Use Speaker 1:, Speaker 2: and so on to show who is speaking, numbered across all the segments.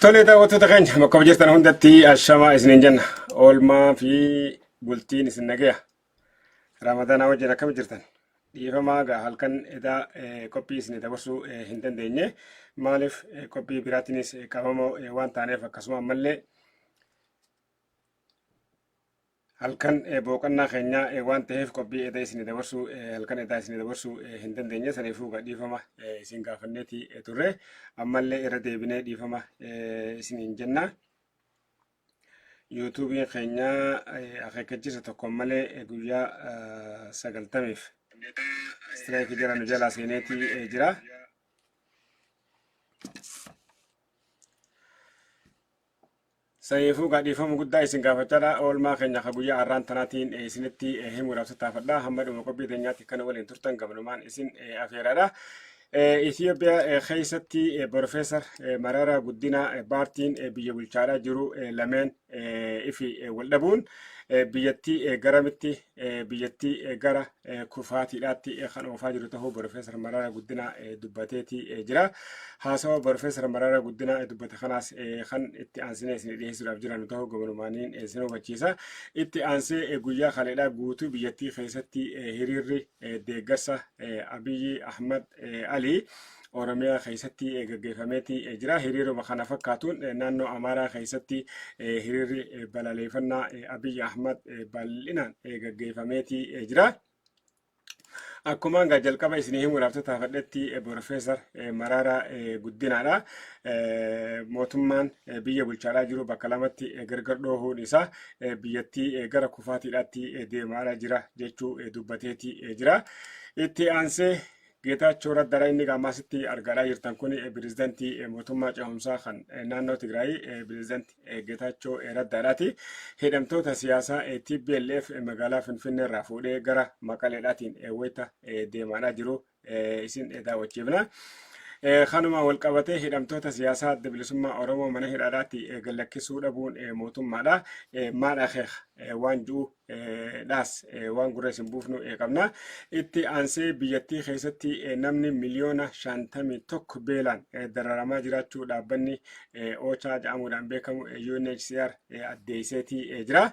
Speaker 1: Tolee daawwattoota keenya bakka jirtan hundatti ashamaa isiniin jenna. Oolmaa fi bultiin isin nagaya. Ramadaanaa wajjin akkam jirtan? Dhiifamaa gaa halkan edaa qophii isin dabarsuu hin dandeenye. Maaliif qophii biraatiinis qabamoo waan taaneef akkasuma ammallee Halkan booqannaa keenyaa waan ta'eef qophii eda isin dabarsuu halkan edaa isin dabarsuu hin dandeenye saniifuu egaa dhiifama isin gaafanneeti turre ammallee irra deebinee dhiifama isiniin jenna. Yuutuubiin keenya akeekkachiisa tokko malee guyyaa sagaltamiif istiraayikii jala nu jalaa seeneeti jira. Saniifuu gaa dhiifama guddaa isin gaafachaadha. Oolmaa keenya ka guyyaa har'aan tanaatiin isinitti himuudhaaf tattaafadha. Hamma dhuma qophii teenyaatti kana waliin turtan gamanumaan isin afeeraadha. Itoophiyaa keessatti Profeesar Mararaa Guddinaa paartiin biyya bulchaadhaa jiru lameen ifi wal dhabuun biyyattii garamitti biyyattii gara kufaatiidhaatti kan oofaa jiru ta'uu Profeesar Mararaa Guddinaa dubbateeti jira. Haasawa Profeesar Mararaa Guddinaa dubbate kanaas kan itti aansinee isin dhiyeessuudhaaf jiran ta'uu gamanumaaniin isin hubachiisa. Itti aansee guyyaa kaleedhaa guutuu biyyattii keessatti hiriirri deeggarsa Abiyyi Ahmad Alii Oromiyaa keessatti gaggeeffameeti jira. Hiriiruma kana fakkaatuun naannoo Amaaraa keessatti hiriirri balaleeffannaa Abiy Ahmad bal'inaan gaggeeffameeti jira. Akkuma egaa jalqaba isinii himuudhaaf tattaafadhetti Profeesar Maraaraa Guddinaadha. Mootummaan biyya bulchaadhaa jiru bakka lamatti gargar dhoohuun isaa biyyattii gara kufaatiidhaatti deemaadhaa jira jechuu dubbateeti jira. Itti aansee Geetaachoo Raddaadha inni egaa ammaasitti argaadhaa jirtan kun pirezidantii mootummaa cehumsaa kan naannoo Tigraay pirezidantii Geetaachoo Raddaadhaati. Hidhamtoota siyaasaa TPLF magaalaa Finfinnee irraa fuudhee gara Maqaleedhaatiin wayita deemaadhaa jiru isin daawwachiifna. Kanuma wal qabatee hidhamtoota siyaasaa adda bilisummaa Oromoo mana hidhaadhaatti gallakkisuu dhabuun mootummaadha. Maal akeeka waan ji'u dhaas waan gurra isin buufnu qabna. Itti aansee biyyattii keessatti namni miliyoona 51 beelaan dararamaa jiraachuu dhaabbanni OCHA jedhamuudhaan beekamu UNHCR addeesseetii jira.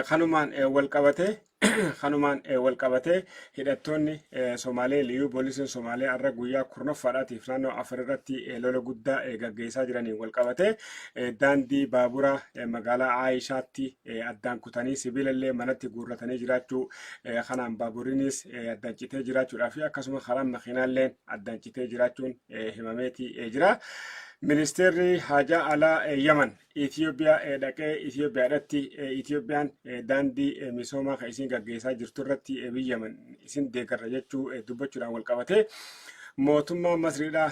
Speaker 1: Kanumaan wal qabatee kanumaan wal qabatee hidhattoonni Somaalee liyyuu poolisiin Somaalee har'a guyyaa kurnoffaadhaatiif naannoo Afar irratti lola guddaa gaggeessaa jiraniin wal qabatee daandii baaburaa magaalaa Aayishaatti addaan kutanii sibiilallee manatti guurratanii jiraachuu kanaan baaburinis addaan citee jiraachuudhaa fi akkasuma karaan makiinaallee addaan citee jiraachuun himameeti jira. Ministeerri Haajaa Alaa Yaman Itoophiyaa dhaqee Itoophiyaadhatti Itoophiyaan daandii misoomaa kan isin gaggeessaa jirtu irratti biyya isin deeggarra jechuu dubbachuudhaan wal qabatee mootummaa Masriidha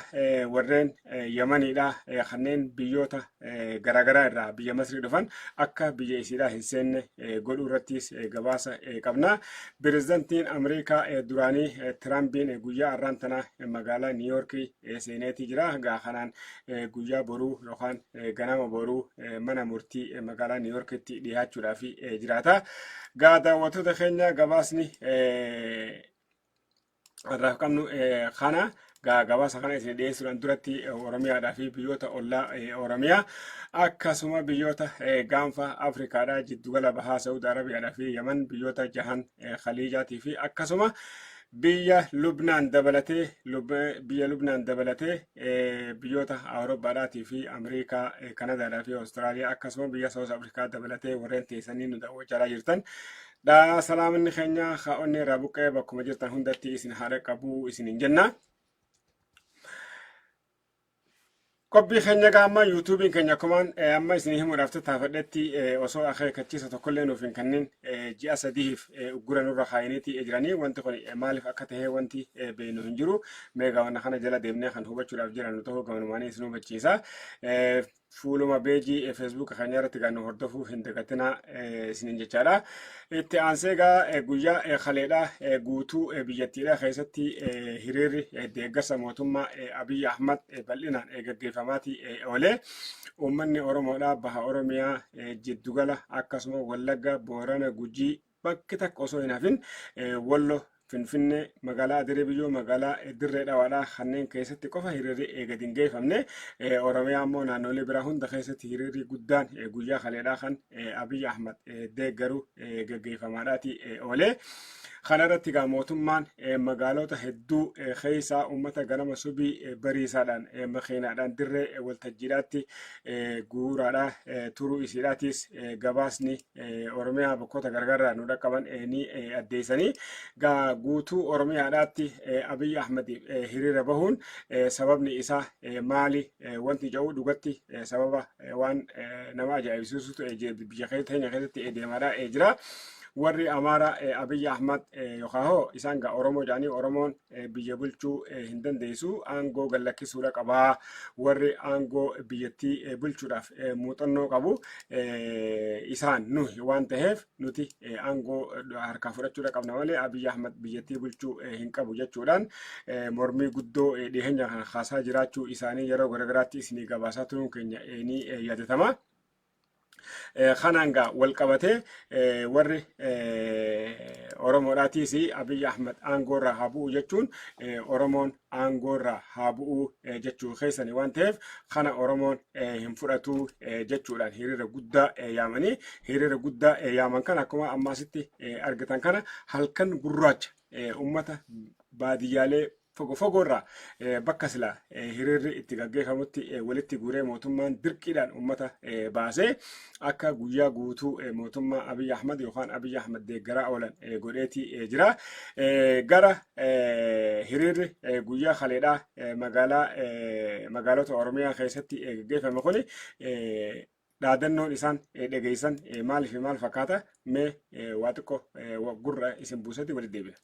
Speaker 1: warreen Yamaniidha kanneen biyyoota garaagaraa irraa biyya Masrii dhufan akka biyya isiidhaa hin seenne godhuu irrattis gabaasa qabna. Pirezidantiin Ameerikaa duraanii Tiraampiin guyyaa har'aan tana magaalaa Niiyoorkii seeneetii jira. Gaa kanaan guyyaa boruu yookaan ganama boruu mana murtii magaalaa Niiyorkitti dhiyaachuudhaaf jiraata. Gaa daawwattoota keenya gabaasni har'aaf qabnu kana gaa gabaasa kana isin dhiyeessuudhaan duratti Oromiyaadhaa fi biyyoota ollaa Oromiyaa akkasuma biyyoota gaanfa Afrikaadhaa jiddugala bahaa Saudi Arabiyaadhaa fi Yaman biyyoota jahan Khaliijaatii fi akkasuma Biyya Lubnaan dabalatee biyya Lubnaan dabalatee biyyoota Awurooppaadhaatii fi Ameerikaa, Kanadaadhaa fi Awustiraaliyaa akkasuma biyya South Afrikaa dabalatee warreen teessanii nu daawwachaa jirtan. Dha salaamanni keenya haa onnee irraa buqqee bakkuma jirtan hundatti isin haa dhaqqabu isiniin jenna. Qophii keenya egaa amma yuutuubiin keenya akkumaan amma isin himuudhaaf tattaafadhetti osoo akeekkachiisa tokkollee nuuf hin kennin ji'a sadiif uggura nurra kaayaniiti jiranii wanti kun maaliif akka ta'e wanti beeknu hin jiru. Mee egaa wanna kana jala deemnee kan hubachuudhaaf jiran ta'uu gamanumaanii isin hubachiisa. Fuuluma beejii feesbuuka keenya irratti egaa nu hordofuu hin dagatinaa isiniin jechaadha. Itti aansee egaa guyyaa kaleedha guutuu biyyattiidha keessatti hiriirri deeggarsa mootummaa Abiy Ahmad bal'inaan gaggeeffamaati oolee. Uummanni Oromoodha baha Oromiyaa jiddugala akkasuma Wallagga, Boorana, Gujii bakki takka osoo hin hafin Wallo Finfinnee, magaalaa Adiree Biyyoo, magaalaa Dirree Dhawaadhaa kanneen keessatti qofa hiriirri gadi hin geeffamne. Oromiyaa immoo naannolee biraa hunda keessatti hiriirri guddaan guyyaa kaleedhaa kan Abiy Ahmad deeggaru gaggeeffamaadhaati oolee. Kana irratti egaa mootummaan magaalota hedduu keessaa uummata ganama subii bariisaadhaan makiinaadhaan dirree waltajjiidhaatti guuraadhaa turuu isiidhaatis gabaasni Oromiyaa bakkoota garagaraa nu dhaqqaban ni addeessanii. Gaa guutuu Oromiyaadhaatti Abiy Ahmad hiriira bahuun sababni isaa maali wanti jedhu dhugatti sababa waan nama ajaa'ibsiisutu biyya keenya keessatti deemaadhaa jira. Warri Amaara Abiy Ahmad yookaan hoo isaan gaa Oromoo jedhanii Oromoon biyya bulchuu hin dandeessu, aangoo gallakkisuudha qabaa, warri aangoo biyyattii bulchuudhaaf muuxannoo qabu isaan nuhi waan ta'eef nuti aangoo harkaa fudhachuudha qabna malee Abiy Ahmad biyyattii bulchuu hin qabu jechuudhaan mormii guddoo dhiyeenya kana kaasaa jiraachuu isaanii yeroo garagaraatti isinii gabaasaa turuun keenya ni yaadatama. Kanaan gaa wal qabatee warri Oromoodhaatiis Abiy Ahmad aangoo irraa haa bu'u jechuun Oromoon aangoo irraa haa bu'u jechuu keessani waan ta'eef kana Oromoon hin fudhatu jechuudhaan hiriira guddaa yaamanii, hiriira guddaa yaaman kana akkuma ammaasitti argitan kana halkan gurraacha uummata baadiyyaalee fagoo fagoo irraa bakka sila hiriirri itti gaggeeffamutti walitti guuree mootummaan dirqiidhaan uummata baasee akka guyyaa guutuu mootummaa Abiy Ahmad yookaan Abiy Ahmad deeggaraa oolan godheeti jira. Gara hiriirri guyyaa kaleedhaa magaalaa magaalota Oromiyaa keessatti gaggeeffame kuni dhaadannoon isaan dhageessan maal fi maal fakkaata? Mee waa xiqqoo gurra isin buusetti walitti deebina.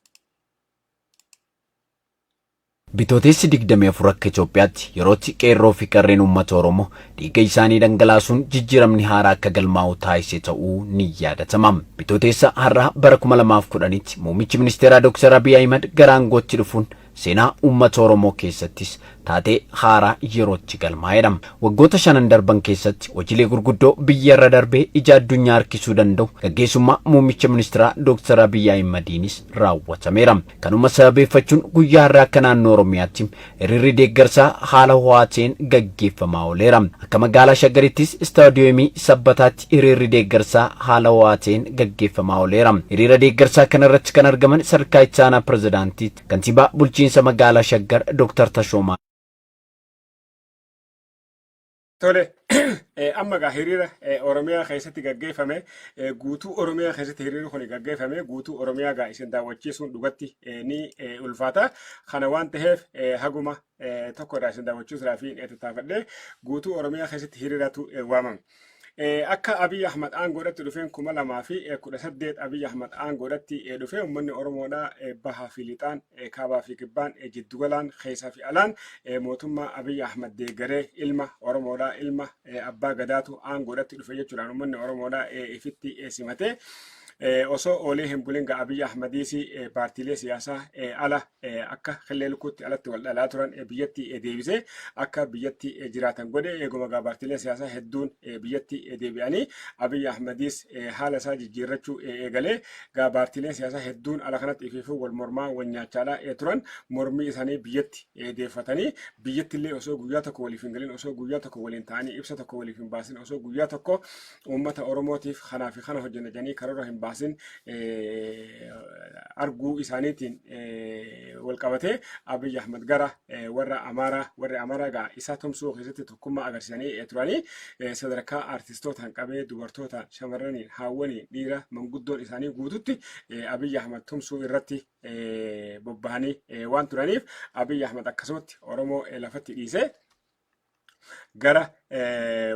Speaker 2: Bitootessi 24 akka Itoophiyaatti yerootti qeerroo fi qarreen uummata Oromoo dhiiga isaanii dhangalaasuun jijjiiramni haaraa akka galmaa'u taasise ta'uu ni yaadatama. Bitootessa har'aa bara 2010tti muummichi ministeeraa Dr. Abiy Ahimad gara aangootti dhufuun seenaa uummata Oromoo keessattis taatee haaraa yerootti galmaa'edha. Waggoota shanan darban keessatti hojiilee gurguddoo biyya irra darbee ija addunyaa harkisuu danda'u gaggeessummaa muummicha ministeeraa Dr. Abiy Ahimadiinis raawwatameera. Kanuma sababeeffachuun guyyaa har'aa akka naannoo Oromiyaatti hiriirri deeggarsaa haala ho'aa ta'een gaggeeffamaa ooleera. Akka magaalaa Shaggarittis istaadiyoomii Sabbataatti hiriirri deeggarsaa haala ho'aa ta'een gaggeeffamaa ooleera. Hiriira deeggarsaa kanarratti kan argaman sadarkaa itti aanaa pirezidaantiitti kantiibaa bulchiinsa magaalaa Shaggar Dr. Tashoomaa
Speaker 1: Tole, amma egaa hiriira Oromiyaa keessatti gaggeeffame, guutuu Oromiyaa keessatti hiriirri kun gaggeeffame, guutuu Oromiyaa gaa isin daawwachiisuun dhugatti ni ulfaata. Kana waan ta'eef haguma tokko irraa isin daawwachiisuudhaaf tattaafadhe. Guutuu Oromiyaa keessatti hiriiratu waamame. Akka Abiy Ahmad aangoodhatti dhufeen 2018 Abiy Ahmad aangoodhatti dhufe, uummanni Oromoodha bahaa fi lixaan, kaabaa fi kibbaan, jiddugalaan, keessaa fi alaan mootummaa Abiy Ahmad deeggaree ilma Oromoodha, ilma abbaa gadaatu aangoodhatti dhufe jechuudhaan uummanni Oromoodha ifitti simatee osoo oolee hin bulin gaa Abiy Ahmadiis paartiilee siyaasaa ala akka killee lukkuutti alatti wal dhalaa turan biyyatti deebisee akka biyyatti jiraatan godhe. Eeguma gaa paartiileen siyaasaa hedduun biyyatti deebi'anii Abiy Ahmadiis haala isaa jijjiirrachuu eegalee, gaa paartiileen siyaasaa hedduun ala kanatti ifiifuu wal mormaa wal nyaachaadhaa turan mormii isaanii biyyatti deeffatanii, biyyatti illee osoo guyyaa tokko waliif hin galin, osoo guyyaa tokko waliin ta'anii ibsa tokko waliif hin baasin, osoo guyyaa tokko uummata Oromootiif kanaa fi kana hojjenna jedhanii karoora hin baasin arguu isaaniitiin wal qabatee Abiy Ahmad gara warra Amaaraa, warri Amaaraa gaa isa tumsuu keessatti tokkummaa agarsiisanii turanii, sadarkaa aartistootaan qabee dubartootaan, shamarraniin, haawwaniin, dhiira manguddoon isaanii guututti Abiy Ahmad tumsuu irratti bobbahanii waan turaniif Abiy Ahmad akkasumatti Oromoo lafatti dhiisee gara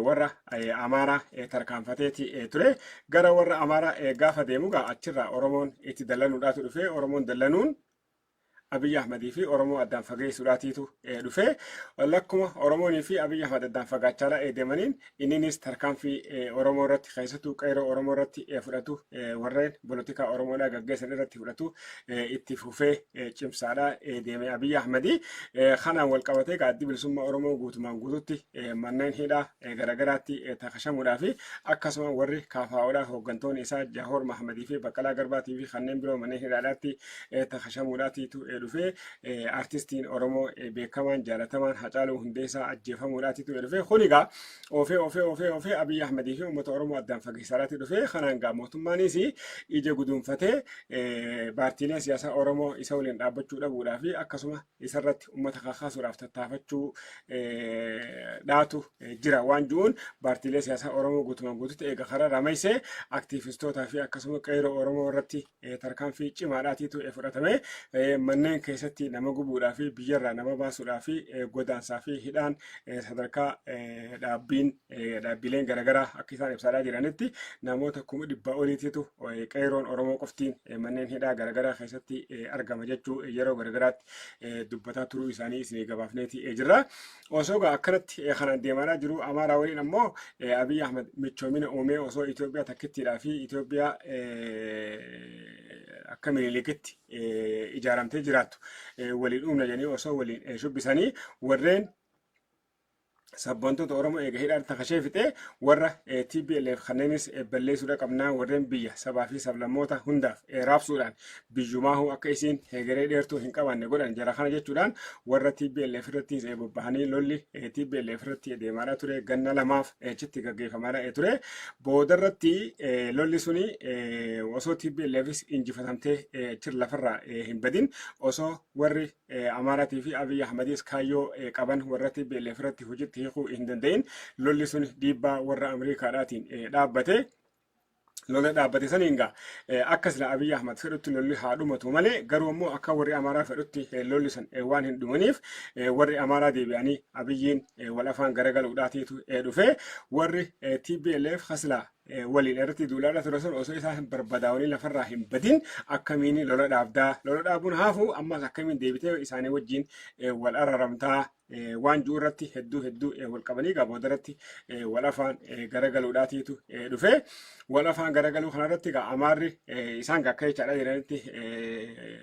Speaker 1: warra Amaaraa tarkaanfateeti ture. Gara warra Amaaraa gaafa deemu gaa achirraa Oromoon itti dallanuudhaatu dhufe. Oromoon dallanuun Abiyyi Ahmadii fi Oromoo addaan fageessuudhaatiitu dhufe. Lakkuma Oromoonii fi Abiyyi Ahmad addaan fagaachaa deemaniin inninis tarkaanfii Oromoo irratti, keessattuu qeerroo Oromoo irratti fudhatu, warreen polotikaa Oromoodhaa gaggeessan irratti fudhatu itti fufee cimsaadhaa deeme Abiyyi Ahmadi. Kanaan wal qabatee Addi Bilisummaa Oromoo guutumaan guututti manneen hidhaa garaagaraatti takashamuudhaa fi akkasuma warri KFOdhaa hooggantoonni isaa Jahoor Mahamadii fi Baqqalaa Garbaatii fi kanneen biroo manneen hidhaadhaatti takashamuudhaatiitu dhufe. Artistiin Oromoo beekamaan jaalatamaan Hacaaluu Hundeessaa ajjeefamuudhaatiitu dhufe. Kun egaa oofee oofee oofee oofee Abiyyi Ahmadii fi uummata Oromoo addaan fageessaadhaati dhufe. Kanaan gaa mootummaanis ija guduunfatee paartiileen siyaasaa Oromoo isa waliin dhaabbachuu dhabuudhaa fi akkasuma isarratti uummata kakaasuudhaaf tattaafachuu dhaatu jira waan jiruun paartiilee siyaasaa Oromoo guutumaan guututti eega karaa ramaysee aktiivistootaa fi akkasuma qeerroo Oromoo irratti tarkaanfii cimaadhaatiitu fudhatame. Manneen keessatti nama gubuudhaa fi biyyarraa nama baasuudhaa fi godaansaa fi hidhaan sadarkaa dhaabbiin dhaabbileen garaagaraa akka isaan ibsaadhaa jiranitti namoota 100,000 oliitiitu qeerroon Oromoo qoftiin manneen hidhaa garaagaraa keessatti argama jechuu yeroo garaagaraatti dubbataa turuu isaanii isinii gabaafneeti jirra. Osoo gaa akkanatti kanaan deemaa jiru, Amaaraa waliin ammoo Abiy Ahmed michoomina uumee osoo Itoophiyaa takkittiidhaa fi Itoophiyaa akka Minilikitti ijaaramtee jiraattu waliin uumna jedhanii osoo waliin shubbisanii, warreen sabboontota Oromoo eega hidhaan takashee fixee, warra TPLF kanneenis balleessuudha qabnaa, warreen biyya sabaa fi sablammoota hundaaf raabsuudhaan biyyumaahuu akka isiin hegeree dheertuu hin qabaanne godhan jara kana jechuudhaan warra TPLF irratti bobbahanii lolli TPLF irratti deemaadhaa ture, ganna 2f achitti gaggeeffamaadhaa ture. Boodarratti lolli suni osoo TPLFis injifatamtee achirra lafarraa hin badin, osoo warri Amaaraatii fi Abiy Ahmadis kaayyoo qaban warra TPLF irratti hojiitti hiikuu hin danda'in, lolli sun dhiibbaa warra Ameerikaadhaatiin dhaabbate. Lola dhaabbate saniin gaa akka sila Abiy Ahmad fedhutti lolli haa dhumatu malee, garuu immoo akka warri Amaaraa fedhutti lolli sun waan hin dhumaniif, warri Amaaraa deebi'anii Abiyyiin wal afaan garagaluudhaatiitu dhufe. Warri TPLF kasila waliin irratti duulaadha ture sun osoo isaan hin barbadaa'anii lafarraa hin badin akkamiin lola dhaabdaa? Lola dhaabuun haafu, ammas akkamiin deebitee isaanii wajjin wal araramtaa waan jiru irratti hedduu hedduu wal qabanii gaa boodarratti wal afaan garagaluudhaatiitu dhufe. Wal afaan garagaluu kanarratti gaa Amaarri isaan gaa akka jechaadha jiranitti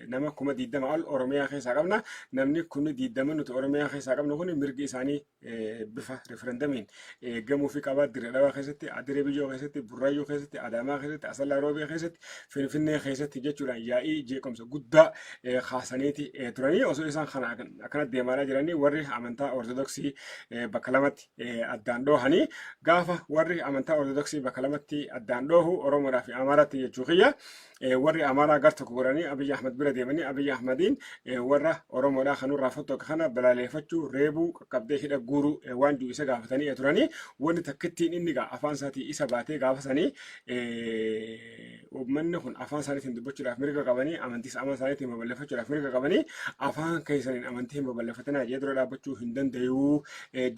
Speaker 1: nama 20,000 ol Oromiyaa keessaa qabna. Namni 20,000 nuti Oromiyaa keessaa qabnu kun mirgi isaanii bifa referendamiin eegamuu fi qaba. Dirree Dhawaa keessatti, Adiree Biyyoo keessatti, Burraayyuu keessatti, Adaamaa keessatti, Asallaa Roobee keessatti, Finfinnee keessatti jechuudhaan yaa'ii jeequmsa guddaa kaasaniiti turanii. Osoo isaan kana akkana deemaa jiranii, warri amantaa Ortodoksii bakka lamatti addaan dhoohanii, gaafa warri amantaa Ortodoksii bakka lamatti addaan dhoohu, Oromoodhaa fi Amaaraatti jechuu kiyya, warri Amaaraa gar tokko godhanii Abiy Ahmad bira deemanii Abiy Ahmadiin warra Oromoodhaa kanurraa fottoqa kana balaaleffachuu, reebuu, qaqqabdee hidha guuruu waan jiru isa gaafatanii turanii. Wanni takkittiin inni gaa afaan isaatii isa baatee gaafa sanii, uummanni kun afaan isaaniitiin dubbachuudhaaf mirga qabanii, amantiis aman isaaniitiin babal'ifachuudhaaf mirga qabanii, afaan keessaniin amantii hin babal'ifatinaa jee dura dhaabbachuu hin danda'uu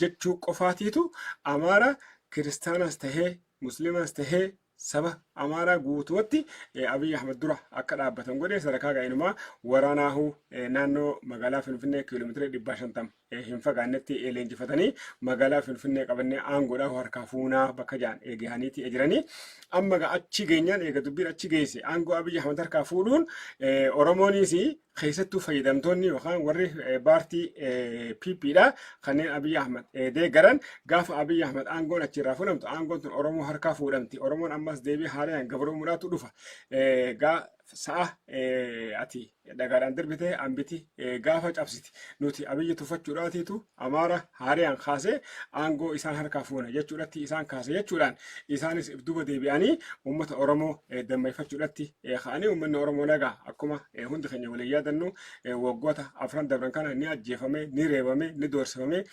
Speaker 1: jechuu qofaatiitu Amaara kiristaanas tahee musliimas tahee saba Amaaraa guutumatti Abiy Ahmed dura akka dhaabbatan godhe. Sadarkaa ga'inumaa waraanaahuu naannoo magaalaa Finfinnee kiiloomeetira 150 hin fagaannetti leenjifatanii, magaalaa Finfinnee qabannee aangoodhaa harkaa fuunaa bakka ja'an gahaniiti jiranii. Amma achi geenyaan, eega dubbiin achi geesse, aangoo Abiy Ahmed harkaa fuudhuun Oromoonis keessattuu fayyadamtoonni yookaan warri paartii PP dha kanneen Abiy Ahmed deeggaran, gaafa Abiy Ahmed aangoon achirraa fuudhamtu aangoon tun Oromoo harkaa fuudhamti. Oromoon ammas deebii haaraan gabroomuudhaatu dhufa. Gaa sa'a ati dhagaadhaan darbite ambiti gaafa cabsiti. Nuti Abiyyi tuffachuudhaatiitu Amaara haaraan kaasee aangoo isaan harkaa fuuna jechuudhatti isaan kaase jechuudhaan isaanis duuba deebi'anii uummata Oromoo dammeeffachuudhatti ka'anii. Uummanni Oromoo nagaa akkuma hundi keenya waliin yaadannu waggoota afran dabran kana ni ajjeefame, ni reebame, ni doorsifame,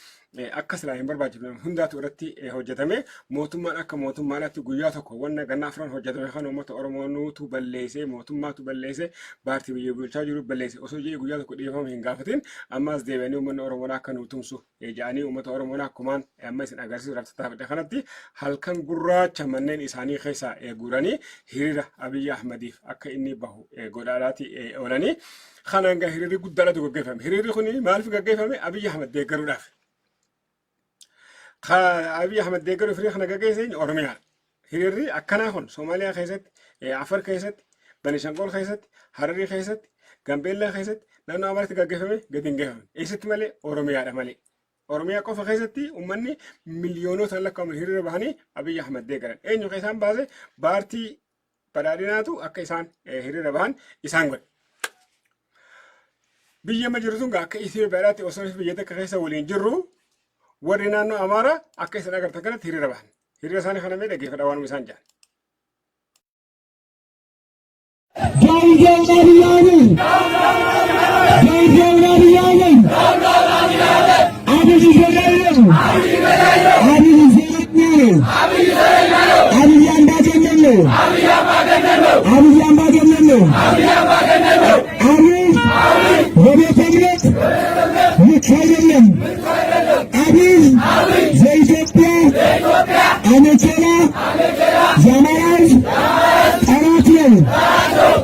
Speaker 1: akka silaa hin barbaachifne hundaatu irratti hojjetame. Mootummaan akka mootummaadhaatti guyyaa tokko wanna ganna afran hojjetame kan uummata Oromoo nuutu balleessee mootummaa Mootummaatu balleesse, paartii biyya bulchaa jiru balleesse osoo jedhee guyyaa tokko dhiifama hin gaafatin ammaas deebi'anii uummanni Oromoodhaa akka nu tumsu jedhanii uummata Oromoodhaa akkumaan amma isin agarsiisuudhaaf tattaafadhe kanatti halkan gurraacha manneen isaanii keessaa guuranii hiriira Abiyyi Ahmadiif akka inni bahu godhaadhaati oolanii. Kanaan gaa hiriirri guddaadhaatu gaggeeffame. Hiriirri kun maaliif gaggeeffame? Abiyyi Ahmad deeggaruudhaaf. Abiy Ahmed deeggaruuf hiriira kana gaggeesse eenyu? Oromiyaa. Hiriirri akkanaa kun Somaaliyaa keessatti, Afar keessatti, Benishanqol keessatti, Hararii keessatti, Gambeellaa keessatti, naannoo Amaaraatti gaggeeffame gadi hin geeffamne. Eessatti malee? Oromiyaadha malee. Oromiyaa qofa keessatti uummanni miliyoonotaan lakkaa'aman hiriira bahanii Abiy Ahmed deeggaran. Eenyu kan isaan baase? Paartii badhaadhinaatu akka isaan hiriira bahan isaan godhe. Biyya amma jirru tun akka Itoophiyaadhaatti osoo biyya takka keessa waliin jirru warri naannoo Amaaraa akka isin agartan kanatti hiriira bahan. Hiriira isaanii kana mee dhaggeeffadhaa waanuma isaan jedhan.
Speaker 3: Down down Abiy Ahmed! Down down Abiy Ahmed! Abiy ገዳይ ነው! አብይ ዘረኛ ነው! አብይ አምባገነን ነው! አብይ አምባገነን ነው! አብይ ለቤተ እምነት ምቹ አይደለም። አብይ ዘኢትዮጵያ አመኬላ የአማራ ሕዝብ ጠላት ነው።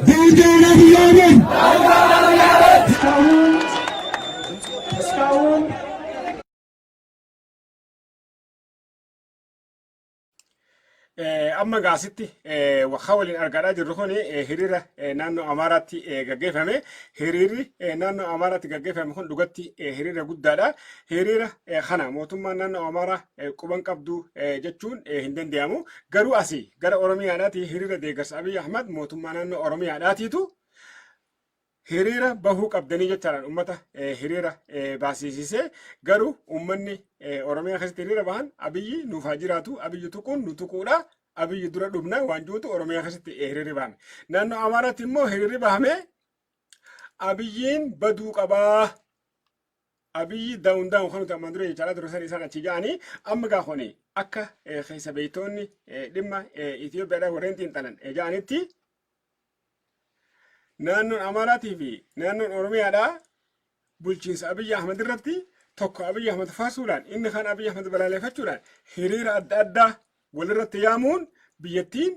Speaker 3: Down down Abiy Ahmed!
Speaker 4: እስካሁን
Speaker 1: Amma gaasitti wakka waliin argaadhaa jirru kun hiriira naannoo Amaaraatti gaggeeffame. Hiriirri naannoo Amaaraatti gaggeeffame kun dhugatti hiriira guddaadha. Hiriira kana mootummaan naannoo Amaaraa quban qabdu jechuun hin danda'amu. Garuu asii gara Oromiyaadhaati hiriira deeggarsa Abiy Ahmad mootummaa naannoo Oromiyaadhaatiitu hiriira bahuu qabdanii jechaadhaan ummata hiriira baasisise. Garuu ummanni Oromiyaa keessatti hiriira bahan Abiyyi nuuf haa jiraatu, Abiyyi tuquun nu tuquudha, Abiyyi dura dhumna waan jirutu Oromiyaa keessatti hiriirri bahame. Naannoo Amaaraatti immoo hiriirri bahame Abiyyiin baduu qabaa. Abiyyi down down kan nuti ammaan dura jechaadha dura san isaan achi ja'anii amma gaa kuni akka keessa beektoonni dhimma Itoophiyaadhaa warreen xiinxalan ja'anitti naannoon Amaaraatii fi naannoon Oromiyaadhaa bulchiinsa Abiyyi Ahmad irratti tokko Abiyyi Ahmad faarsuudhaan inni kaan Abiyyi Ahmad balaaleffachuudhaan hiriira adda addaa walirratti yaamuun biyyattiin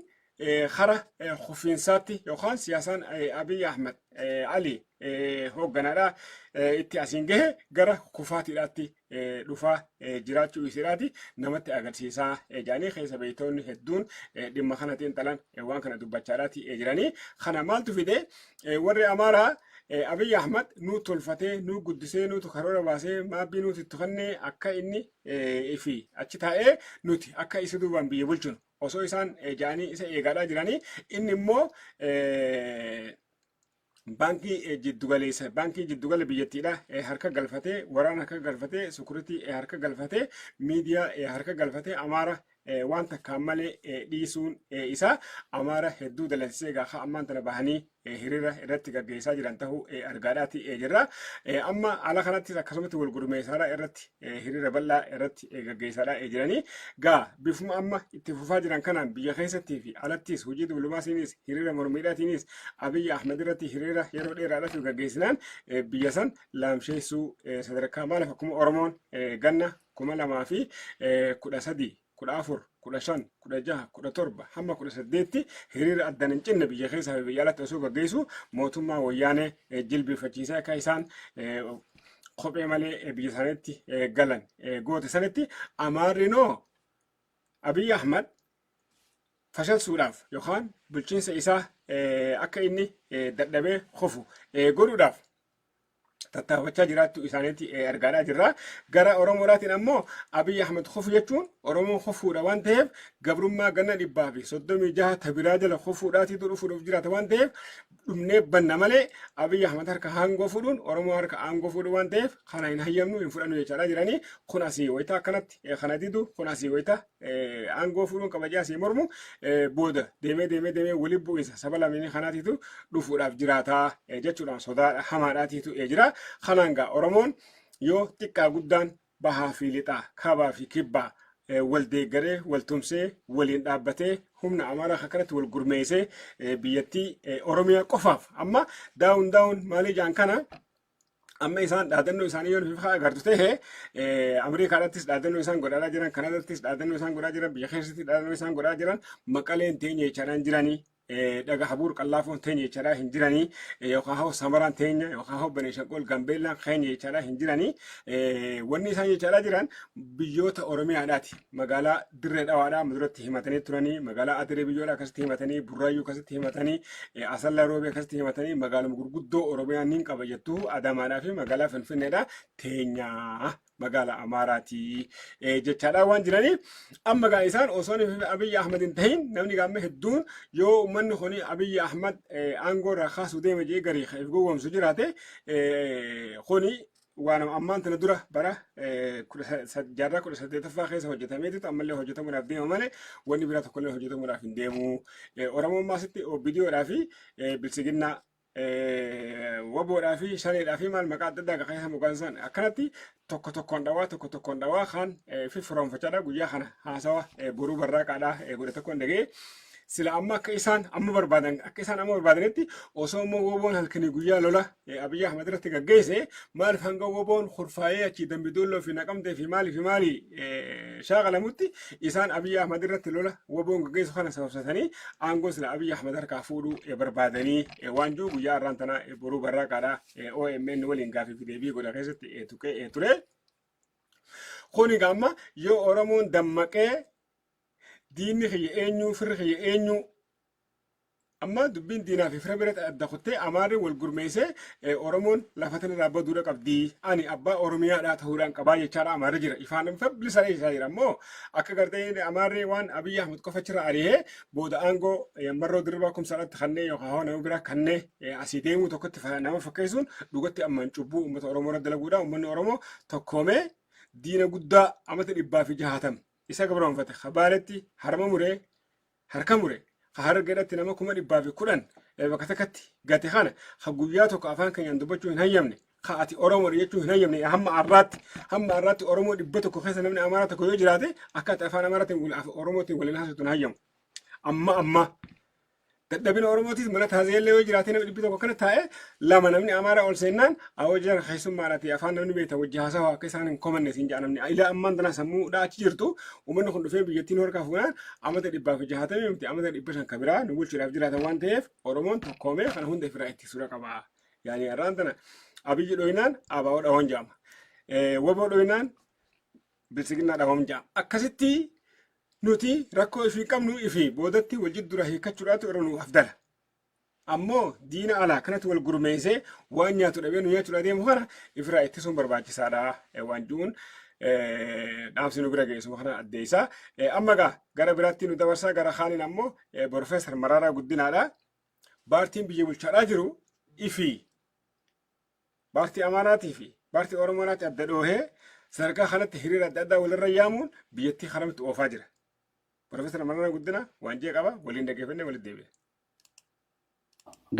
Speaker 1: kara kufiinsaatti yookaan siyaasaan Abiyyi Ahmad Ali hoogganaadha itti asiin gahe gara kufaatiidhaatti dhufaa jiraachuu isiidhaati namatti agarsiisaa jedhanii keessa beektoonni hedduun dhimma kana xiinxalan waan kana dubbachaadhaati jiranii. Kana maaltu fide? Warri Amaaraa Abiy Ahmad nu tolfatee, nu guddisee, nutu karoora baasee, maabbii nuti itti kennee akka inni fi achi taa'ee nuti akka isa duubaan biyya bulchinu osoo isaan jedhanii isa eegaadhaa jiranii inni immoo baankii jiddugaleessa baankii jiddugala biyyattiidha harka galfatee, waraana harka galfatee, security harka galfatee, miidiyaa harka galfatee Amaara waan takkaan malee dhiisuun isaa Amaara hedduu dalansisee gaafa ammaan tana bahanii hiriira irratti gaggeessaa jiran ta'uu argaadhaati jirra. Amma ala kanattis akkasumatti wal gurmeessaadha irratti hiriira bal'aa irratti gaggeessaadha jiranii. Gaa bifuma amma itti fufaa jiran kanaan biyya keessattii fi alattis hojii diplomaasiinis hiriira mormiidhaatiinis Abiyyi Ahmed irratti hiriira yeroo dheeraadhaaf gaggeessinaan biyya san laamsheessuu sadarkaa maaliif akkuma Oromoon ganna 2013, 14, 15, 16, 17 hamma 18tti hiriira addaan hin cinne biyya keessaa fi biyya alatti osoo gaggeessu mootummaa wayyaanee jilbifachiisee akka isaan kophee malee biyya isaaniitti galan goote sanitti Amaarrinoo Abiy Ahmad fashalsuudhaaf yookaan bulchiinsa isaa akka inni dadhabee kufu godhuudhaaf tattaafachaa jiraachuu isaaniitti argaadhaa jirra. Gara Oromoodhaatiin ammoo Abiy Ahmed kufu jechuun Oromoon kufuudha waan ta'eef gabrummaa ganna 136 tabiraa jala kufuudhaatiitu dhufuudhaaf jiraata waan ta'eef dhumnee banna malee Abiy Ahmed harka aangoo fuudhuun Oromoo harka aangoo fuudhu waan ta'eef kana hin hayyamnu, hin fudhannu jechaadha jiranii. Kun asii wayita akkanatti kana didu, kun asii wayita aangoo fuudhuun kabajaa asii mormu booda deemee deemee deemee wali bu'insa saba lameenii kanaatiitu dhufuudhaaf jiraataa jechuudhaan sodaa hamaadhaatiitu jira. Kanaan gaa Oromoon yoo xiqqaa guddaan bahaa fi lixaa, kaabaa fi kibbaa Wal deeggaree, wal tumsee, waliin dhaabbatee, humna Amaaraa akkanatti wal gurmeessee, biyyattii Oromiyaa qofaaf amma down down maalii jaan kana. Amma isaan dhaadannoo isaanii yoo bifa agartu ta'e, Ameerikaadhattis dhaadannoo isaan godhaa jiran, Kanaadaattis dhaadannoo isaan godhaa jiran, biyya keessatti dhaadannoo isaan godhaa jiran, Maqaleen teenya jechaadhaan jiranii, Dhaga Habuur Qallaafoon teenya jechaadhaa hin jiranii, yookaan hoo Samaraan teenya, yookaan hoo Beneeshanqool Gambeellaan keenya jechaadhaa hin jiranii. Wanni isaan jechaadhaa jiran biyyoota Oromiyaadhaati. Magaalaa Dirree Dhawaadhaa duratti himatanii turanii, magaalaa Adiree biyyoodhaa akkasitti himatanii, Burraayyuu akkasitti himatanii, Asallaa Roobee akkasitti himatanii, magaaluma gurguddoo Oromiyaa niin qaba jettuu Adamaadhaa fi magaalaa Finfinneedha teenyaa magaalaa Amaaraati jechaadhaa waan jiranii. Amma gaa isaan osoo Abiyyi Ahmad hin tahin, namni gaamma hedduun yoo uummanni kun Abiyyi Ahmad aangoo irraa kaasuu deema jee garii if gowwoomsu jiraate, kuni waan ammaan tana dura bara jaarraa 18ffaa keessa hojjetameetu ammallee hojjetamuudhaaf deema malee wanni biraa tokkollee hojjetamuudhaaf hin deemu. Oromoon maasitti OPDOdhaa fi Bilsiginnaa, WBOdhaa fi Shaneedhaa fi maal maqaa adda addaa keessa mogaasan akkanatti tokko tokkoon dhawaa, tokko tokkoon dhawaa kaan fi firoonfachaadha. Guyyaa kana haasawa Boruu Barraaqaadhaa godhe tokkoon dhaga'ee, sila amma akka isaan amma barbaadan, akka isaan amma barbaadanitti osoo immoo WBOn halkanii guyyaa lola Abiyyi Ahmad irratti gaggeesse, maaliif hanga WBOn kurfaa'ee achii Dambidolloo fi Naqamtee fi maalii fi maalii shaakalamutti isaan Abiyyi Ahmad irratti lola WBOn gaggeessu kana sababsatanii aangoo sila Abiyyi Ahmad harkaa fuudhuu barbaadanii waan jiru guyyaa har'aan tana Boruu Barraaqaadhaa OMN waliin gaafii fi deebii godha keessatti tuqee ture. Kuni amma yoo Oromoon dammaqee diinni kiyya eenyu, firri kiyya eenyu, amma dubbiin diinaa fi fira biratti adda kuttee Amaarri wal gurmeessee Oromoon lafa tanarraa baduudha qabdi, ani abbaa Oromiyaadhaa ta'uudhaan qabaa jechaadha Amaarri jira, ifaan bilisa isaa jira. Ammoo akka gartee Amaarri waan Abiyyi Ahmad qofa achirra ari'ee booda aangoo Marroo Dirribaa Kumsaadhaatti kannee yookaan hoo nama biraa kannee asii deemuu tokkotti nama fakkeessuun dhugatti ammaan cubbuu uummata Oromoo irra dalaguudha. Uummanni Oromoo tokkoomee diina guddaa amata 160 isa gabroonfate, Kabaaletti harma muree harka mure, ka Harargeedhatti nama 110,000 bakka takkatti gate kana, ka guyyaa tokko afaan keenyaan dubbachuu hin hayyamne, ka ati Oromoodha jechuu hin hayyamne, hamma har'aatti Oromoo 100 keessa namni Amaaraa tokko yoo jiraate akka ati afaan Amaaraatiin Oromootiin waliin haasoftu hin hayyamu. Amma dadhabina Oromootis mana taazeellee yoo jiraate, namni 100 kana taa'e lama namni Amaaraa ol seennaan awoo jira keessummaadhaati afaan namni beekta wajji haasawaa akka isaan hin komanne siin jedha namni. Ila ammaan tana sammuudhaa achi jirtu, uummanni kun dhufee biyyattiin harkaa fuunaan amata 160 miti, amata 500 kabiraa nu bulchuudhaaf jiraatan waan ta'eef, Oromoon tokkoomee kana hunda ofirraa ittisuudha qaba. Yaani har'aan tana Abiyyi dhoyinaan ABO dhawoon jedhama. WBO dhoyinaan Bilsiginnaa dhawoon jedhama. Akkasitti nuti rakkoo ifii qabnu ifii boodatti wal jiddura hiikkachuudhaatu irra nu afdala. Ammoo diina alaa kanatti wal gurmeessee waan nyaatu dhabee nu nyaachuudha deemu kana ifirraa ittisuun barbaachisaadha waan jiruun dhaamsi nu bira geessu kana addeessaa. Amma gaa gara biraatti nu dabarsaa, gara kaaniin ammoo Profeesar Mararaa Guddinaadha. Paartiin biyya bulchaadhaa jiru ifii paartii Amaaraatii fi paartii Oromoodhaatti adda dhoohee sadarkaa kanatti hiriira adda addaa walirra yaamuun biyyattii karamitti oofaa jira. Profeesar Mararaa Guddinaa waan jee qaba, waliin dhaggeeffannee walitti deebi'a.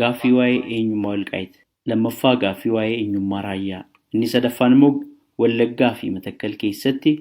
Speaker 4: Gaaffii waa'ee eenyummaa Walqaayit. Lammaffaa, gaaffii waa'ee eenyummaa Raayyaa. Inni sadaffaan immoo Wallaggaa fi Matakkal keessatti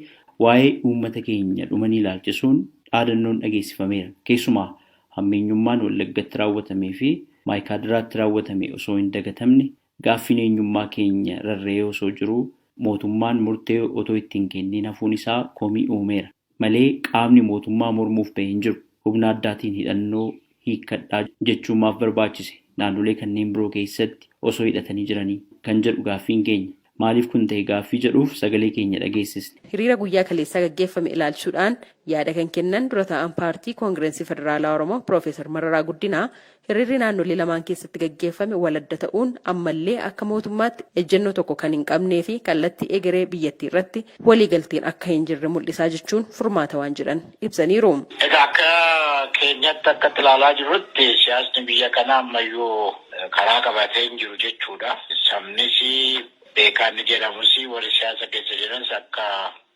Speaker 4: waa'ee uummata keenya dhumanii ilaalchisuun dhaadannoon dhageessifameera. Keessumaa hammeenyummaan Wallaggatti raawwatamee fi Maayikaadiraatti raawwatame osoo hin dagatamne, gaaffiin eenyummaa keenya rarra'ee osoo jiruu mootummaan murtee otoo ittiin kenniin hafuun isaa komii uumeera. Malee qaamni mootummaa mormuuf bahee hin jiru. Humna addaatiin hidhannoo hiikkadhaa jechuun maaf barbaachise? Naannolee kanneen biroo keessatti osoo hidhatanii jiranii kan jedhu gaaffiin keenya. Maaliif kun ta'e gaaffii jedhuuf sagalee keenya dhageessisne.
Speaker 5: Hiriira guyyaa kaleessaa gaggeeffame ilaalchuudhaan yaada kan kennan dura taa'an Paartii Koongirensii Federaalaa Oromoo Piroofeesar Mararaa Guddinaa, hiriirri naannolee lamaan keessatti gaggeeffame waladda ta'uun ammallee akka mootummaatti ejjennoo tokko kan hin qabnee fi kallattii egeree biyyattii irratti waliigalteen akka hin jirre mul'isaa jechuun furmaata waan jedhan ibsaniiru.
Speaker 6: Egaa akka keenyatti, akka ilaalaa jirrutti, siyaasni biyya kanaa ammayyuu karaa qabatee hin jiru jechuudha. Sabnis beekaan ni jedhamus, warri siyaasa keessa jiranis akka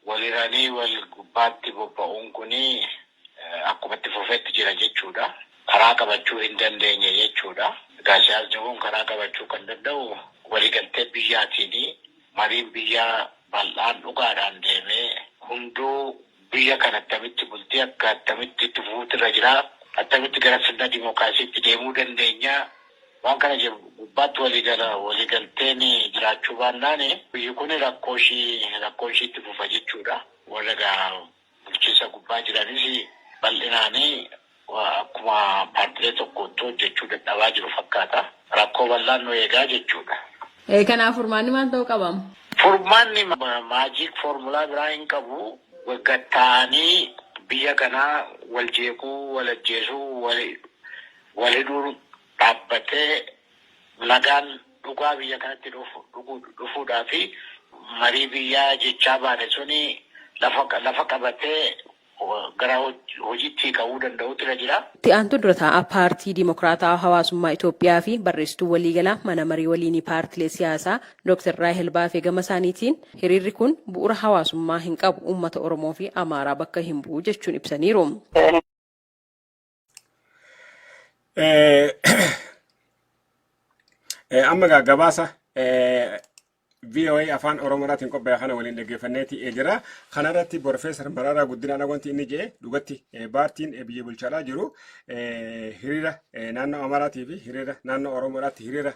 Speaker 6: waliranii wal gubbaatti bobba'uun kuni akkuma itti fufetti jira jechuudha. Karaa qabachuu hin dandeenye jechuudha. Egaa siyaasni kun karaa qabachuu kan danda'u waliigaltee biyyaatiin, mariin biyyaa bal'aan dhugaadhaan deemee hunduu Biyya kana attamitti bultii akka attamitti itti fufuutu irra jira. Attamitti gara sirna dimookiraasiitti deemuu dandeenya. Waan kana gubbaatti waliigalteen jiraachuu baannaan biyyi kun rakkoo ishii rakkoo ishiitti fufa jechuudha. Warra egaa bulchiinsa gubbaa jiranis bal'inaanii akkuma paartilee tokkotti hojjechuu dadhabaa jiru fakkaata. Rakkoo bal'aan nu eegaa jechuudha.
Speaker 5: Kanaaf furmaanni maal ta'uu qaba?
Speaker 6: Furmaanni magic formula biraa hin qabu. Gatta'anii biyya kanaa wal jeequu, wal ajjeesuu, wal hidhuu dhaabbatee nagaan dhugaa biyya kanatti dhufuudhaa fi marii biyyaa jechaa baane suni lafa qabatee gara hojiitti hiikamuu danda'utu irra jira.
Speaker 5: Itti aantuu dura taa'aa Paartii Dimokiraataa Hawaasummaa Itoophiyaa fi barreessituu waliigalaa mana marii waliinii paartilee siyaasaa Dr. Raahel Baafee gama isaaniitiin hiriirri kun bu'uura hawaasummaa hin qabu, uummata Oromoo fi Amaaraa bakka hin bu'u jechuun ibsaniiru.
Speaker 1: Amma gaa gabaasa VOA Afaan Oromoodhaatiin qophaa'e kana waliin dhaggeeffanneeti jira. Kanarratti Profeesar Mararaa Guddinaadha wanti inni jedhe dhugatti paartiin biyya bulchaadhaa jiru hiriira naannoo Amaaraatii fi hiriira naannoo Oromoodhaatti hiriira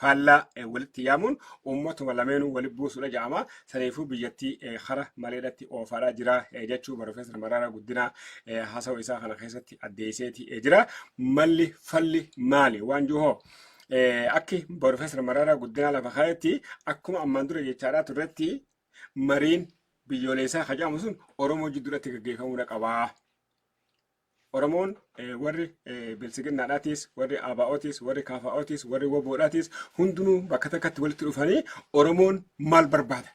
Speaker 1: faallaa walitti yaamuun uummatuma lameenuu walitti buusuudha jedhama. Saniifuu biyyattii kara maleedhatti oofaadhaa jira jechuu Profeesar Mararaa Guddinaa haasawa isaa kana keessatti addeesseeti jira. Malli falli maali waan jiru akki Profeesar Mararaa Guddinaa lafa kaayetti akkuma ammaan dura jechaadhaa turretti mariin biyyoolessaa ka jedhamu sun Oromoo jidduudhatti gaggeeffamuu qabaa. Oromoon warri bilsiginnaadhaatis, warri ABO'tis, warri KFO'tis, warri WBO'dhaatis hundinuu bakka takkatti walitti dhufanii Oromoon maal barbaada?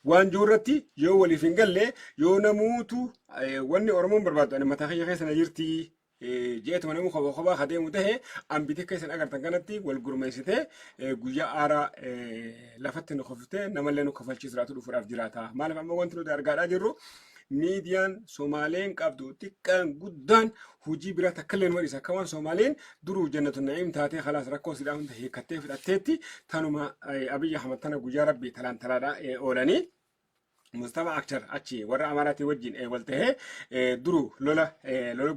Speaker 1: Waan jiru irratti yoo waliif hin galle, yoo namuutu wanni Oromoon barbaadu ani mataa kiyya keessa na jirti jeetuma namuu kophaa kophaa ka deemu tahe, ambite keessan agartan kanatti wal gurmeessitee guyyaa aaraa lafatti nu kuftee namallee nu kafalchiisuudhaatu dhufuudhaaf jiraata. Maaliif amma wanti nuti argaadhaa jirru miidiyaan Somaaleen qabdu xiqqaan guddaan hojii biraa takka illee nu dhiisa. Akka waan Somaaleen duruu jannatu na'iim taatee khalaas rakkoo sidhaa hunda hiikkattee fudhatteetti tanuma Abiyyi Ahmad tana guyyaa rabbii talaan talaadhaa oolanii. Mustafa Akchar achi warra Amaaraatii wajjin wal tahee duru lola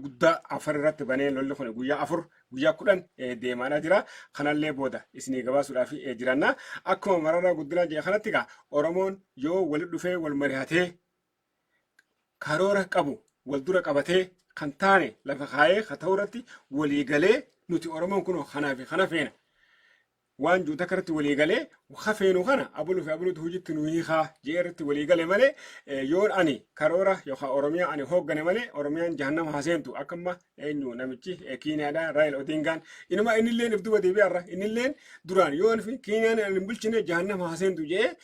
Speaker 1: guddaa Afar irratti banee lolli kun guyyaa 4 guyyaa 10 deemaadhaa jira. Kanallee booda isinii gabaasuudhaaf jiranna. Akkuma Mararaa Guddinaa jedhe kanatti egaa Oromoon yoo walitti dhufee wal mari'atee karoora qabu wal dura qabatee kan taane lafa kaayee ka ta'u irratti walii galee, nuti Oromoon kun kanaa fi kana feena, waan jiru takka irratti walii galee, ka feenu kana abaluu fi abaluutu hojiitti nu hiikaa jee irratti walii gale malee, yoon ani karoora yookaan Oromiyaa ani hooggane malee Oromiyaan jahannama haa seentu, akka amma eenyu namichi Kiiniyaadha Raayil Odingaan, inuma innilleen if duba deebi'arra, innilleen duraan yoon fi Kiiniyaan ani hin bulchine jahannama haa seentu jee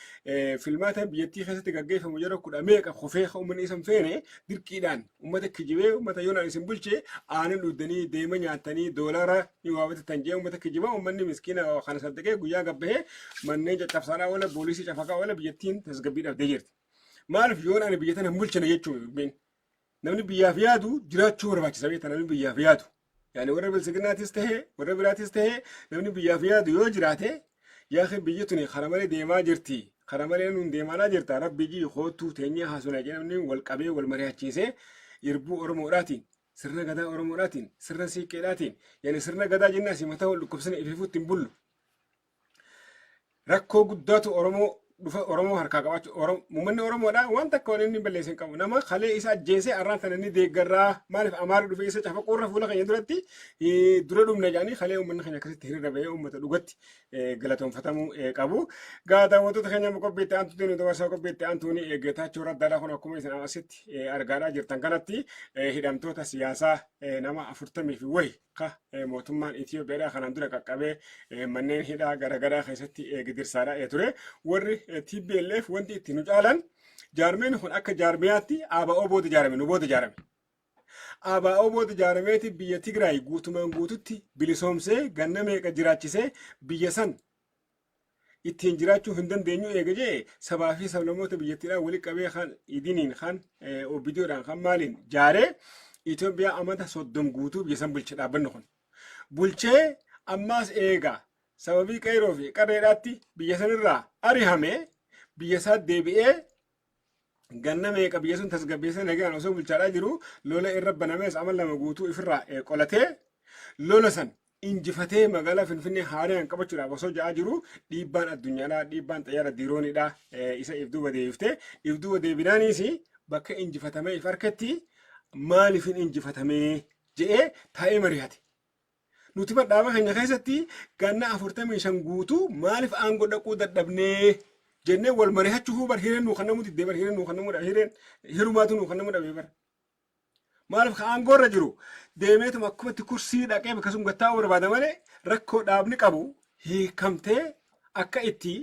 Speaker 1: filmaata biyyattii keessatti gaggeeffamu yeroo kudha meeqa kufee uummanni isa hin feene dirqiidhaan ummata kijibee, ummata yoon ani isin bulche aanan dhuddanii deema nyaattanii doolaara ni waa bitattan jee ummata kijibaa, ummanni miskiina kana saddaqee guyyaa gabbahee manneen caccabsaadhaa oola, poolisii cafaqaa oola, biyyattiin tasgabbii dhabdee jirti. Maaliif yoon ani biyya tana hin bulchine jechuun dubbiin. Namni biyyaaf yaadu jiraachuu barbaachisa beekta, namni biyyaaf yaadu. Yaani warra bilsiginnaatis tahee warra biraatis tahee namni biyyaaf yaadu yoo jiraate, yaa biyyi tuni kara malee deemaa jirti. Kara malee nuun deemaadhaa jirta. Rabbi jii koottuu teenyee haasofna jedhee namni wal qabee wal mari'achiisee irbuu Oromoodhaatiin, sirna gadaa Oromoodhaatiin, sirna siiqqeedhaatiin, yaani sirna gadaa jennee asii mataa wal dhukkubsine ifiifuutti hin bullu. Rakkoo guddaatu Oromoo dhufa Oromoo harkaa qabaachuu uummanni Oromoodha waan takka waan inni balleesse hin qabu. Nama kalee isa ajjeese arraan tana inni deeggarraa, maaliif Amaarri dhufe isa cafaquurra fuula keenya duratti dura dhumna jedhanii kalee uummanni keenya akkasitti hiriira bahee uummata dhugatti galatoonfatamuu qabu. Gaa daawwattoota keenya, amma qophiitti aantuutti nu dabarsaa. Qophiitti aantuun Geetaachoo Raddaadha. Kun akkuma isin asitti argaadhaa jirtan kanatti hidhamtoota siyaasaa nama 40 fi wayi ka mootummaan Itoophiyaadhaa kanaan dura qaqqabee manneen hidhaa garaagaraa keessatti gidirsaadhaa ture. Warri TPLF wanti itti nu caalan jaarmeen kun akka jaarmiyaatti ABO booda ijaarame, nu booda ijaarame. ABO booda ijaarameeti biyya Tigraay guutumaan guututti bilisoomsee ganna meeqa jiraachisee biyya san ittiin jiraachuu hin dandeenyu eega jee sabaa fi sablammoota biyyattiidhaan walitti qabee kan idiniin kan OPDOdhaan kan maaliin jaaree Itoophiyaa amata 30 guutuu biyya san bulche dhaabbanni kun. Bulchee ammaas eega sababii qeeroo fi qarreedhaatti biyya sanirraa arihame biyya isaa deebi'ee Ganna meeqa biyya sun tasgabbeessee nagaan osoo bulchaadhaa jiru lola irra banamees ama 2 guutuu ifirraa qolatee lola san injifatee magaalaa Finfinnee haaraan qabachuudhaaf osoo ja'aa jiru dhiibbaan addunyaadhaa, dhiibbaan xayyaara dirooniidhaa isa if duuba deebiftee, if duuba deebinaaniis bakka injifatamee if harkatti maaliifin injifatamee je'ee taa'ee mari'ate. Nuti bar dhaaba keenya keessatti ganna 45 guutuu maaliif aangoo dhaquu dadhabnee jennee wal mari'achuu bar hireen nuu kennamuu diddee, bar hireen nuu kennamuu dhabe, hireen hirumaatu nuu kennamuu dhabe bar. Maaliif ka aangoo irra jiru deemeetuma akkumatti kursii dhaqee bakka sun gattaa'uu barbaada malee rakkoo dhaabni qabu hiikamtee akka itti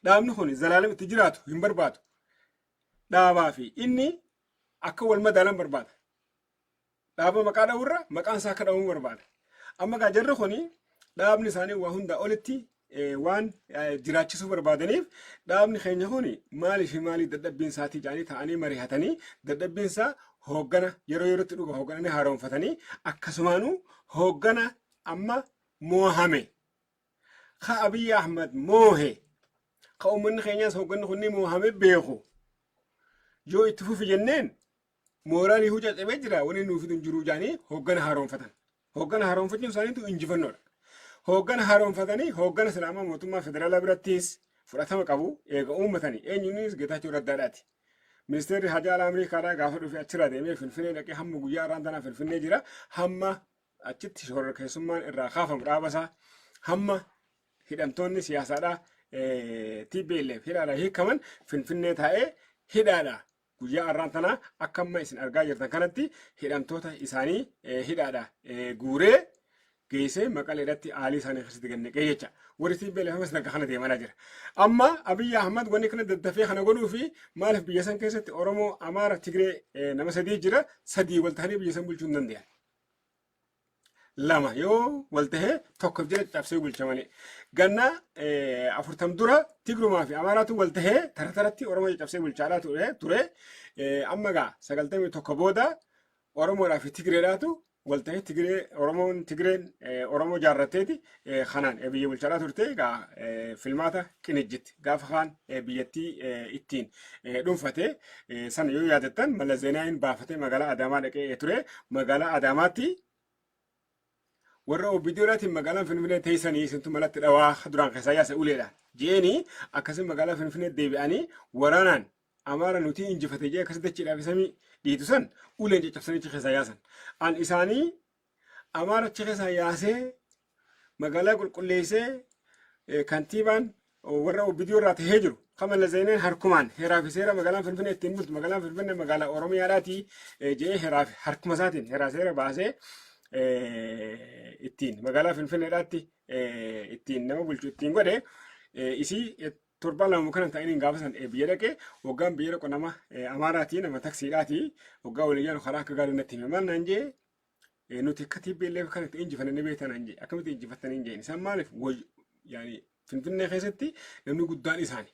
Speaker 1: dhaabni kun zalaalam itti jiraatu hin barbaadu. Dhaabaa fi inni akka wal madaalan barbaada. Dhaaba maqaa dha'urra maqaan isaa akka dha'amu barbaada. Amma gaa jarri kuni dhaabni isaanii waa hundaa olitti waan jiraachisuu barbaadaniif dhaabni keenya kuni maalii fi maalii dadhabbiin isaatii jedhanii ta'anii mari'atanii, dadhabbiin isaa hooggana yeroo yerootti dhuga hooggana ni haaromfatanii, akkasumaanuu hooggana amma moohame ka Abiy Ahmad moohe ka uummanni keenyaas hoogganni kun ni moohame beeku yoo itti fufi jenneen mooraalii huu caccabee jira, wanni nuuf fidu hin jiru jedhanii hooggana haaromfatan. Hooggana haaromfachuun isaaniitu injifannoodha. Hooggana haaromfatanii hooggana silaamaa mootummaa federaalaa birattis fudhatama qabu eega uummatanii eenyuunis Geetaachoo Raddaadhaati. Ministeerri Hajaa Alaa Ameerikaadhaa gaafa dhufe achirraa deemee Finfinnee dhaqee hamma guyyaa har'aan tanaa Finfinnee jira. Hamma achitti shororkeessummaan irraa kaafamu dhaabasaa, hamma hidhamtoonni siyaasaadhaa TPLF hidhaadhaa hiikaman Finfinnee taa'ee hidhaadha. Guyyaa har'aan tanaa akka amma isin argaa jirtan kanatti hidhamtoota isaanii hidhaadha guuree geessee Maqaleedhatti aalii isaanii keessatti gad naqee jecha. Warri TPLF ammas naga kana deemaa jira. Amma Abiyyi Ahmad wanni kana daddafee kana godhuu fi maaliif biyya san keessatti Oromoo, Amaara, Tigree nama sadii jira, sadii wal ta'anii biyya san bulchuu hin danda'an. Lama yoo wal tahee tokkoof jala cabsee bulcha malee. Ganna 40 dura Tigrumaa fi Amaaraatu wal tahee tara taratti Oromoo caccabsee bulchaadhaa ture. Amma gaa 91 booda Oromoodhaa fi Tigreedhaatu wal tahee Tigree Oromoon Tigreen Oromoo jaarratteeti kanaan biyya bulchaadhaa turte. Gaa filmaata qinijjitti gaafa kaan biyyattii ittiin dhuunfate sana yoo yaadattan Mallas Zeenaawiin baafatee magaalaa Adaamaa dhaqee ture. Magaalaa Adaamaatti warra OPDOdhaatiin magaalaan Finfinnee teessanii isintu malatti dhawaa duraan keessaa yaase uleedhaan je'eenii akkasii magaalaa Finfinnee deebi'anii waraanaan Amaara nuti injifate jee akkasii dachiidhaaf samii dhiitu san uleen caccabsanii achi keessaa yaasan. An isaanii Amaara achi keessaa yaasee magaalaa qulqulleessee kantiibaan warra OPDO irraa tahee jiru kan Mallas Zeenaan harkumaan heeraa fi seera magaalaan Finfinnee ittiin bultu, magaalaan Finfinnee magaalaa Oromiyaadhaati jedhee heeraa fi harkuma isaatiin heeraa seera baasee ittiin magaalaa Finfinneedhaatti ittiin nama bulchu ittiin godhe isii torbaan 2 kana ta'iniin gaafa san biyya dhaqee waggaan biyya dhaqu nama Amaaraatii, nama taksiidhaati waggaa waliin yaanu karaa akka gaarii natti hime. Maal naan jee? Nuti akka TPLF kan itti injifanne ni beektan naan jee. Akkamitti injifattanii hin jeen. Isaan maaliif yaani Finfinnee keessatti namni guddaan isaani.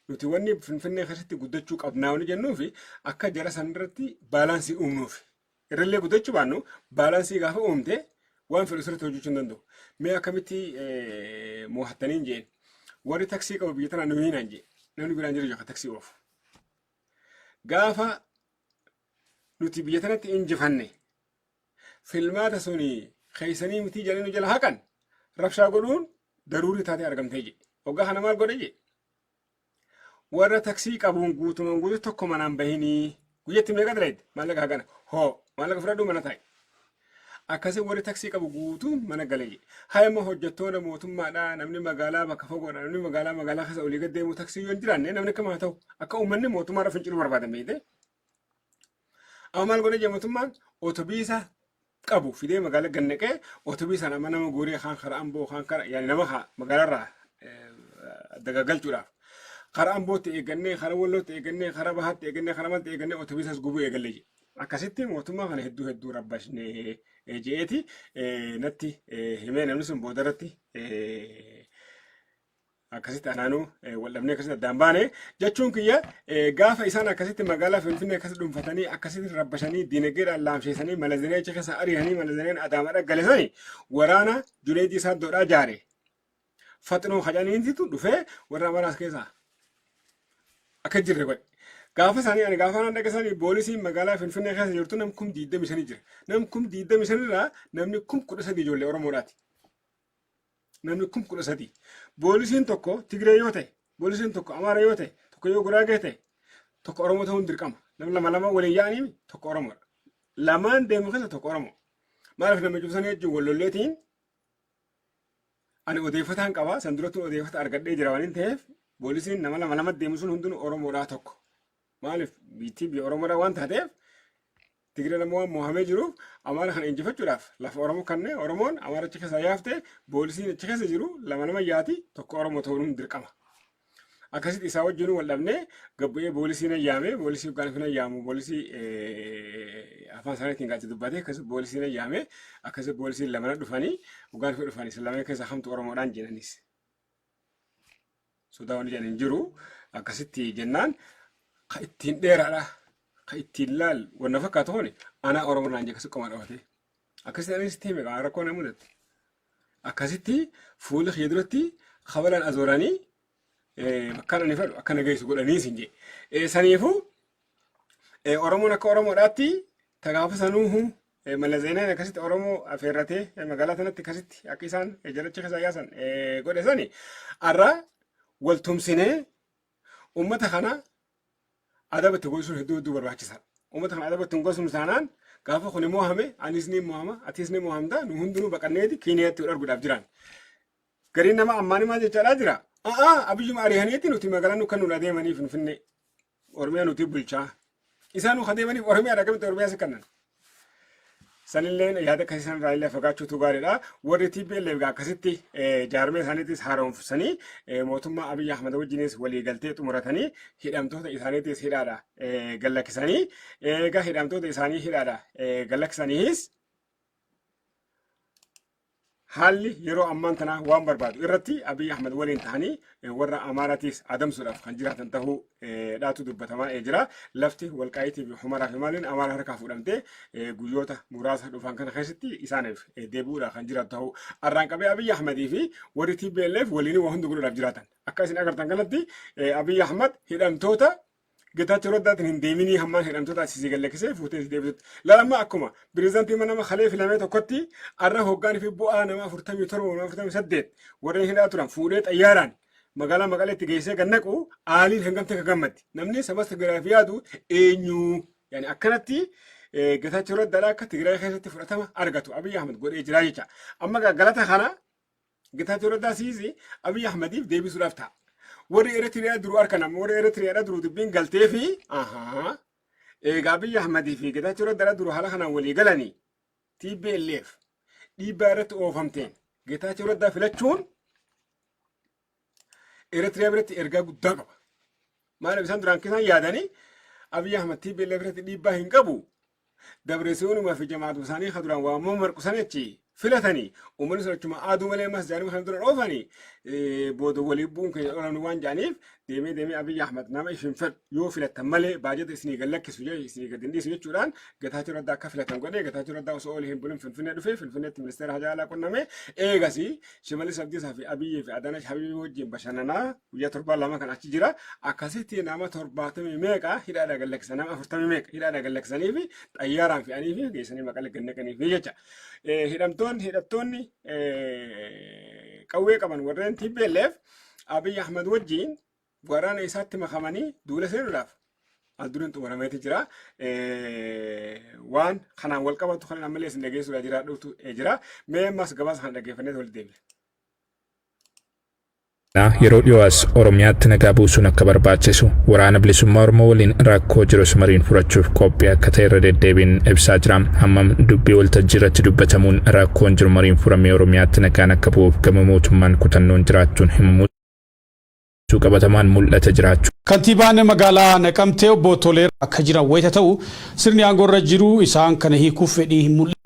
Speaker 1: Nuti wanni Finfinnee keessatti guddachuu qabnaa wanni jennuufi akka jara san irratti baalaansii uumnuufi. Irrallee guddachuu baannu baalaansii gaafa uumte waan fedhu sirriitti hojjechuu hin danda'u. Mee akkamitti moo'attanii hin jeen. Warri taksii qabu biyya tanaa nuyi naan jee. Namni biraan jiru jira taksii oofu. Gaafa nuti biyya tanatti injifanne filmaata suni keessanii mitii jedhanii nu jala haqan rabshaa godhuun daruurii taatee argamtee jedhe. Waggaa kana maal godhe jedhe. Warra taksii qabuun guutumaan guutuu tokko manaan bahinii guyyatti meeqa dalagde, maallaqa hagana, hoo maallaqa fudhadhuu mana taa'i. Akkasii warri taksii qabu guutuun mana galee jedhe. Hayama hojjettoota mootummaadhaa, namni magaalaa bakka fagoodha, namni magaalaa magaalaa keessa olii gad deemu taksii yoo hin jiraanne namni akkam haa ta'u, akka uummanni mootummaarra finciluu barbaadan beekte. Amma maal godhe jee? Mootummaan otobiisa qabu fidee magaalaa gad naqee otobiisaan amma nama guuree kaan karaa Amboo kaan karaa yaani nama haa magaalaarraa dagagalchuudhaaf karaa Ambootti eeggannee, karaa Wallootti eeggannee, karaa Bahaatti eeggannee, karaa Malti eeggannee otobiisas gubuu eegalle jee. Akkasitti mootummaa kana hedduu hedduu rabbashne je'eeti natti himee. Namni sun boodarratti akkasitti anaanuu wal dhabnee akkasitti addaan baane. Jechuun kiyya, gaafa isaan akkasitti magaalaa Finfinnee akkasitti dhuunfatanii akkasitti rabbashanii diinagdeedhaan laamsheessanii Mallas Zeenaa achi keessa ari'anii Mallas Zeenaan Adaamaadha galesanii waraana Juneedii Saaddoodhaa jaare Faxinoo Hajaniintitu dhufee warra Amaraas keessaa akka jirre godhe. Gaafa isaanii ani gaafa naan dhageessanii poolisiin magaalaa Finfinnee keessa jirtu nam 25,000 jira. Nam 25,000 irraa namni 13,000 ijoollee Oromoodhaati. Namni 13,000. Poolisiin tokko Tigree yoo ta'e, poolisiin tokko Amaara yoo ta'e, tokko yoo Guraagee ta'e, tokko Oromoo ta'uun dirqama. Nam lama lama waliin yaa'anii tokko Oromoodha. Lamaan deemu keessa tokko Oromoo. Maaliif nama cubsanii wajjin wal lolleetiin ani odeeffataan qaba. San duratti odeeffata argadhee jira waan hin ta'eef, poolisiin nama lama lama deemu sun hundinuu Oromoodhaa tokko. Maaliif biittii biyya Oromoodhaa waan taateef, Tigreen ammoo waan mo'amee jiruuf, Amaara kana injifachuudhaaf lafa Oromoo kanneen Oromoon Amaara achi keessa yaaftee, poolisiin achi keessa jiru lama lama yaati, tokko Oromoo ta'uun dirqama. Akkasitti isaa wajjin wal dhabnee gabbu'ee poolisii na yaame. Poolisii hoggaan na yaamu, poolisii afaan isaaniitiin gaachi dubbatee, akkasitti poolisii na yaame. Akkasitti poolisiin lama na dhufanii, hoggaan dhufanii, isa lama keessa hamtu Oromoodhaan jedhanis. Sodaa wanni jedhan hin jiru. Akkasitti jennaan, ka ittiin dheeraadha. Ka ittiin laal wanna fakkaatu kuni anaa Oromoo naan jedhe, akkasitti qoma dhabatee. Akkasitti anis itti hime rakkoo na mudate. Akkasitti fuula kiyya duratti kabalaan azooranii bakkaan ani fedhu akka na geessu godhanii sin jedhe. Saniifuu Oromoon akka Oromoodhaatti tagaafa sanuuhu Mallas Zeenaan akkasitti Oromoo affeerratee magaalaa sanatti akkasitti akka isaan jaracha keessa yaasan godhe sani, har'a wal tumsinee uummata kana adaba itti gochuun hedduu hedduu barbaachisaadha. Uummata kana adaba itti gochuun taanaan, gaafa kun mo'ame anis ni mo'ama, atis ni mo'amta, nu hundinuu baqanneeti Keeniyaatti wal arguudhaaf jiran. Gariin nama ammaan maal jechaadhaa jira? A'aa, Abiyyuma ari'aniiti nuti magaalaa nu kan nuun adeemanii Finfinnee. Oromiyaa nuti bulchaa. Isaan nu adeemaniif Oromiyaadha, akkamitti Oromiyaa si kennan? Sanillee yaada akkasii sanarraa illee fagaachuutu gaariidha. Warri TPLF egaa akkasitti jaarmee isaaniitis haaromsanii, mootummaa Abiy Ahmed wajjinis walii galtee xumuratanii, hidhamtoota isaaniitis hidhaadha gallakkisanii, egaa hidhamtoota isaanii hidhaadha gallakkisaniis, haalli yeroo ammaan tanaa waan barbaadu irratti Abiy Ahmed waliin ta'anii warra Amaaraatiis adamsuudhaaf kan jiraatan ta'uu dhaatu dubbatamaa jira. Lafti Walqaayitii fi Humaraa fi maaliin Amaara harkaa fuudhamtee guyyoota muraasa dhufan kana keessatti isaaniif deebi'uudhaaf kan jiraatu ta'uu. Arraan qabee Abiy Ahmedii fi warri TPLF waliin waa hundi godhuudhaaf jiraatan. Akka isin agartan kanatti Abiy Ahmed hidhamtoota Getaachoo Raddaatiin hin deeminii, hammaan hidhamtoota asii gallakkisee fuutee si deebisutti. Lamma akkuma pireezidaantii nama kalee filamee tokkotti, arra hoggaan fi bu'aa nama 47, nama 48 warreen hidhaa turan fuudhee xayyaaraan magaalaa Maqaleetti geessee gad naqu, aaliin hangamte akka gammaddi. Namni saba Tigraayif yaadu eenyu? Yani akkanatti Getaachoo Raddaadhaa akka Tigraay keessatti fudhatama argatu Abiy Ahmed godhee jira jecha. Amma galata kana Getaachoo Raddaa siisi Abiy Ahmediif deebisuudhaaf ta'a. Warri Eritiriyaa duru harka nama warri Eritiriyaadha duru dubbiin galtee fi egaa Abiy Ahmedii fi Getaachoo Raddaadha duru haala kanaan walii galanii, TPLF dhiibbaa irratti oofamteen Getaachoo Raddaa filachuun Eritiriyaa biratti ergaa guddaa qaba. Maaliif isaan duraan isaan yaadanii Abiy Ahmed TPLF irratti dhiibbaa hin qabu. Dabreesiyoonuma fi jamaatu isaanii kan duraan waamamu marqusan achi filatanii, uummanni sun achuma aaduu malee ammas jaanima kana dura dhoofanii booda walii bu'uun keenya dholamnu waan jedhaniif, deemee deemee Abiy Ahmed nama isin fedhu yoo filattan malee baajata isinii gad lakkisu jee isinii gad hin dhiisu jechuudhaan Getaachoo Raddaa akka filatan godhee. Getaachoo Raddaa osoo olii hin bulin Finfinnee dhufee, Finfinneetti ministeera hajaa alaa qunname. Eegasii Shimallis Abdiisaa fi Abiyyee fi Adaanach Habibii wajjin bashannanaa guyyaa torbaan 2 kan achi jira. Akkasitti nama 70 meeqa hidhaadhaa gad lakkisan, nama 40 meeqa hidhaadhaa gad lakkisanii fi xayyaaraan fe'anii fi geessanii Maqalee gad naqanii fi jecha. Hidhamtoonni, hidhattoonni qawwee qaban warreen TPLF Abiy Ahmed wajjin waraana isaatti makamanii duula seenuudhaaf al-duriin xumurameeti jira. Waan kanaan wal qabatu kan ammallee isin dhageessuudha jira dhuftu jira. Mee ammas gabaasa kana dhaggeeffannee walitti deebina.
Speaker 7: Yeroo dhiyoo as Oromiyaatti nagaa buusuun akka barbaachisu, Waraana Bilisummaa Oromoo waliin rakkoo jirus mariin furachuuf qophii akka ta'e irra deddeebiin ibsaa jira. Hammam dubbii waltajjii irratti dubbatamuun rakkoon jiru mariin furamee Oromiyaatti nagaan akka bu'uuf gama mootummaan kutannoon jiraachuun himamu qabatamaan mul'ata jiraachuu
Speaker 8: Kantiibaan magaalaa Naqamtee obbo Toleeraa akka jiran wayita ta'u, sirni aangoorra jiru isaan kana hiikuuf fedhii hin mul'isu.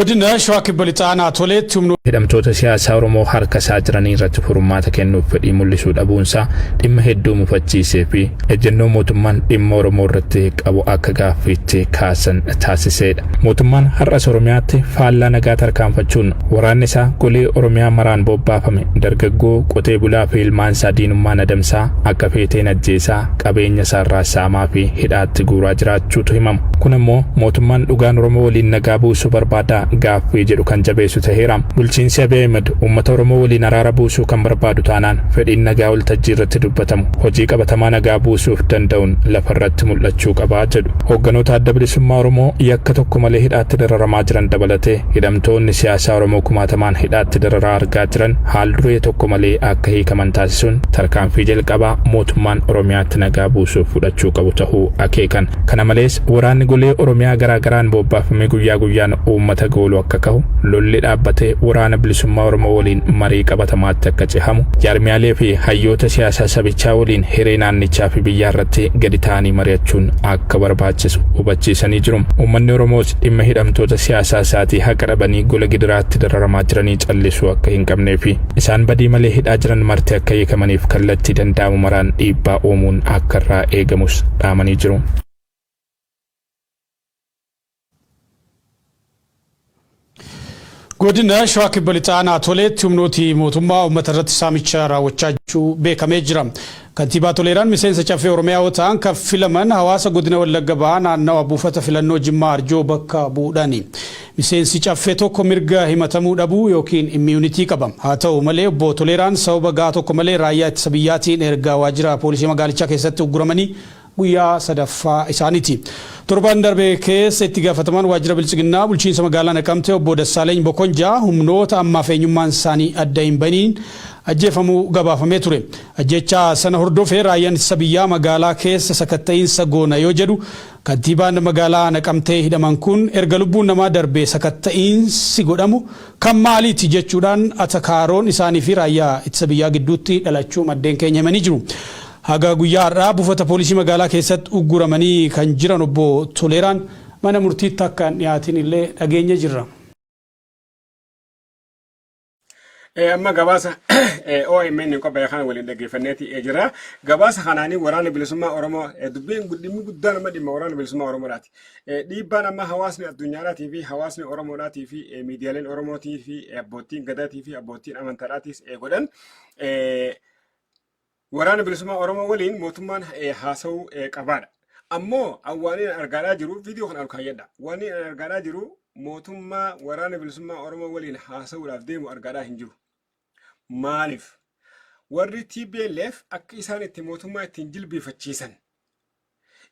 Speaker 8: Godina Shawaa Kibba Lixaa Aanaa Toleetti humnoota.
Speaker 7: Hidhamtoota siyaasaa Oromoo harka isaa jiranii irratti furmaata kennuuf fedhii mul'isuu dhabuunsaa dhimma hedduu mufachiisee fi ejjennoo mootummaan dhimma Oromoo irratti qabu akka gaaffiitti kaasan taasiseedha. Mootummaan har'as Oromiyaatti faallaa nagaa tarkaanfachuun waraanni isaa golee Oromiyaa maraan bobbaafame dargaggoo, qotee bulaa fi ilmaan isaa diinummaan adamsaa, akka feeteen ajjeesaa, qabeenya isaarraa saamaa fi hidhaatti guuraa jiraachuutu himama. Kun ammoo mootummaan dhugaan Oromoo waliin nagaa buusuu barbaadaa gaaffii jedhu kan jabeessu taheera. Bulchiinsi Abiy Ahimad uummata Oromoo waliin araara buusuu kan barbaadu taanaan fedhiin nagaa waltajjii irratti dubbatamu hojii qabatamaa nagaa buusuuf danda'uun lafarratti mul'achuu qaba jedhu. Hoogganoota Adda Bilisummaa Oromoo yakka tokko malee hidhaatti dararamaa jiran dabalatee hidhamtoonni siyaasaa Oromoo kumaatamaan hidhaatti dararaa argaa jiran haal duree tokko malee akka hiikaman taasisuun tarkaanfii jalqabaa mootummaan Oromiyaatti nagaa buusuuf fudhachuu qabu tahuu akeekan. Kana malees waraanni golee Oromiyaa garaa garaan bobbaafamee guyyaa guyyaan uummata goolu akka kahu, lolli dhaabbatee Waraana Bilisummaa Oromoo waliin marii qabatamaatti akka cehamu, jaarmiyaalee fi hayyoota siyaasaa sabichaa waliin hiree naannichaa fi biyyaa irratti gadi taa'anii mari'achuun akka barbaachisu hubachiisanii jiru. Uummanni Oromoos dhimma hidhamtoota siyaasaa isaatii haqa dhabanii gola gidiraatti dararamaa jiranii callisuu akka hin qabnee fi isaan badii malee hidhaa jiran marti akka hiikamaniif kallattii danda'amu maraan dhiibbaa uumuun akka irraa eegamus dhaamanii jiru.
Speaker 8: Godina Shawaa Kibba Lixaa Aanaa Toleetti humnooti mootummaa uummata irratti saamicha raawwachaa jechuu beekamee jira. Kantiibaa Toleeraan miseensa Caffee Oromiyaa yoo ta'an kan filaman hawaasa godina Wallagga Bahaa naannawa buufata filannoo Jimmaa Arjoo bakka bu'uudhaani. Miseensi Caffee tokko mirga himatamuu dhabuu yookiin immunity qaba. Haa ta'u malee obbo Toleeraan sababa gahaa tokko malee raayyaa ittisa biyyaatiin erga waajjira poolisii magaalichaa keessatti ugguramanii guyyaa sadaffaa isaaniiti. Torban darbe keessa itti gaafatamaan waajjira Biltsiginnaa bulchiinsa magaalaa Naqamtee obbo Dassaaleny Bokonjaa humnoota ammaaf eenyummaan isaanii adda hin bahiniin ajjeefamuu gabaafamee ture. Ajjeechaa sana hordofee raayyaan ittisa biyyaa magaalaa keessa sakatta'iinsa goona yoo jedhu kantiibaan magaalaa Naqamtee hidhaman kun erga lubbuun namaa darbee sakatta'iinsi godhamu kan maaliiti jechuudhaan atakaaroon isaanii fi raayyaa ittisa biyyaa gidduutti dhalachuu maddeen keenya himanii jiru. Haga guyyaa har'aa buufata poolisii magaalaa keessatti ugguramanii kan jiran obbo Toleeraan mana murtiitti akka hin dhiyaatin illee dhageenye jirra.
Speaker 1: Amma gabaasa OMN qophaa'e kana waliin dhaggeeffanneeti jira. Gabaasa kanaanii waraana bilisummaa Oromoo dubbiin dhimmi guddaan amma dhimma waraana bilisummaa Oromoodhaati. Dhiibbaan amma hawaasni addunyaadhaatii fi hawaasni Oromoodhaatii fi miidiyaaleen Oromootii fi abboottiin gadaatii fi abboottiin amantaadhaatiis godhan waraana bilisummaa Oromoo waliin mootummaan haasa'uu qabaadha. Ammoo waan inni argaadhaa jiru viidiyoo kana ol kaayyadha. Waan inni argaadhaa jiru mootummaa waraana bilisummaa Oromoo waliin haasa'uudhaaf deemu argaadhaa hin jiru. Maaliif? Warri TPLF akka isaan itti mootummaa ittiin jilbiifachiisan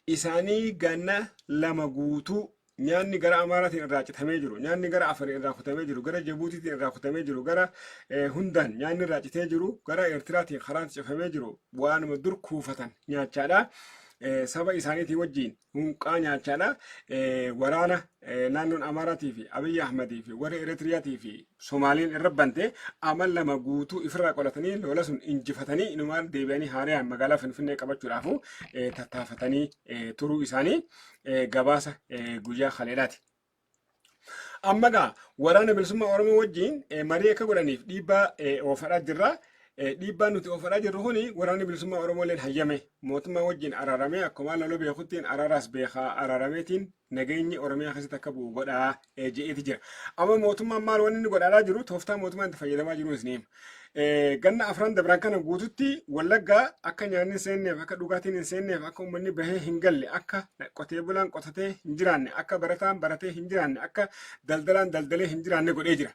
Speaker 1: isaanii ganna 2 guutuu nyaanni gara Amaaraatiin irraa citamee jiru, nyaanni gara Afariin irraa kutamee jiru, gara Jabuutiitiin irraa kutamee jiru, gara hundaan nyaanni irraa citee jiru, gara Eertiraatiin karaan cifamee jiru, waanuma dur kuufatan nyaachaadha. Saba isaaniitii wajjin hunqaa nyaachaadha. Waraana naannoon Amaaraatii fi Abiyyi Ahmadii fi warra Eritiriyaatii fi Somaaliin irra bante amal 2 guutuu ifirraa qolatanii lola sun injifatanii inumaan deebi'anii haarayaan magaalaa Finfinnee qabachuudhaafu tattaafatanii turuu isaanii gabaasa guyyaa kaleedhaati. Amma gaa waraana bilisummaa Oromoo wajjin marii akka godhaniif dhiibbaa oofadhaa jirra. Dhiibbaan nuti oofadhaa jirru kuni waraanni bilisummaa Oromoo illeen hayyame mootummaa wajjin araaramee akkuma lola beekuttiin araaraas beekaa araarameetiin nageenyi Oromiyaa keessatti akka bu'u godhaa je'eeti jira. Amma mootummaan maal wanni inni godhaadhaa jiru tooftaa mootummaan itti fayyadamaa jiru isin hima. Ganna afran dabran kana guututti Wallaggaa akka nyaanni hin seenneef, akka dhugaatiin hin seenneef, akka uummanni bahee hin galle, akka qotee bulaan qotatee hin jiraanne, akka barataan baratee hin jiraanne, akka daldalaan daldalee hin jiraanne godhee jira.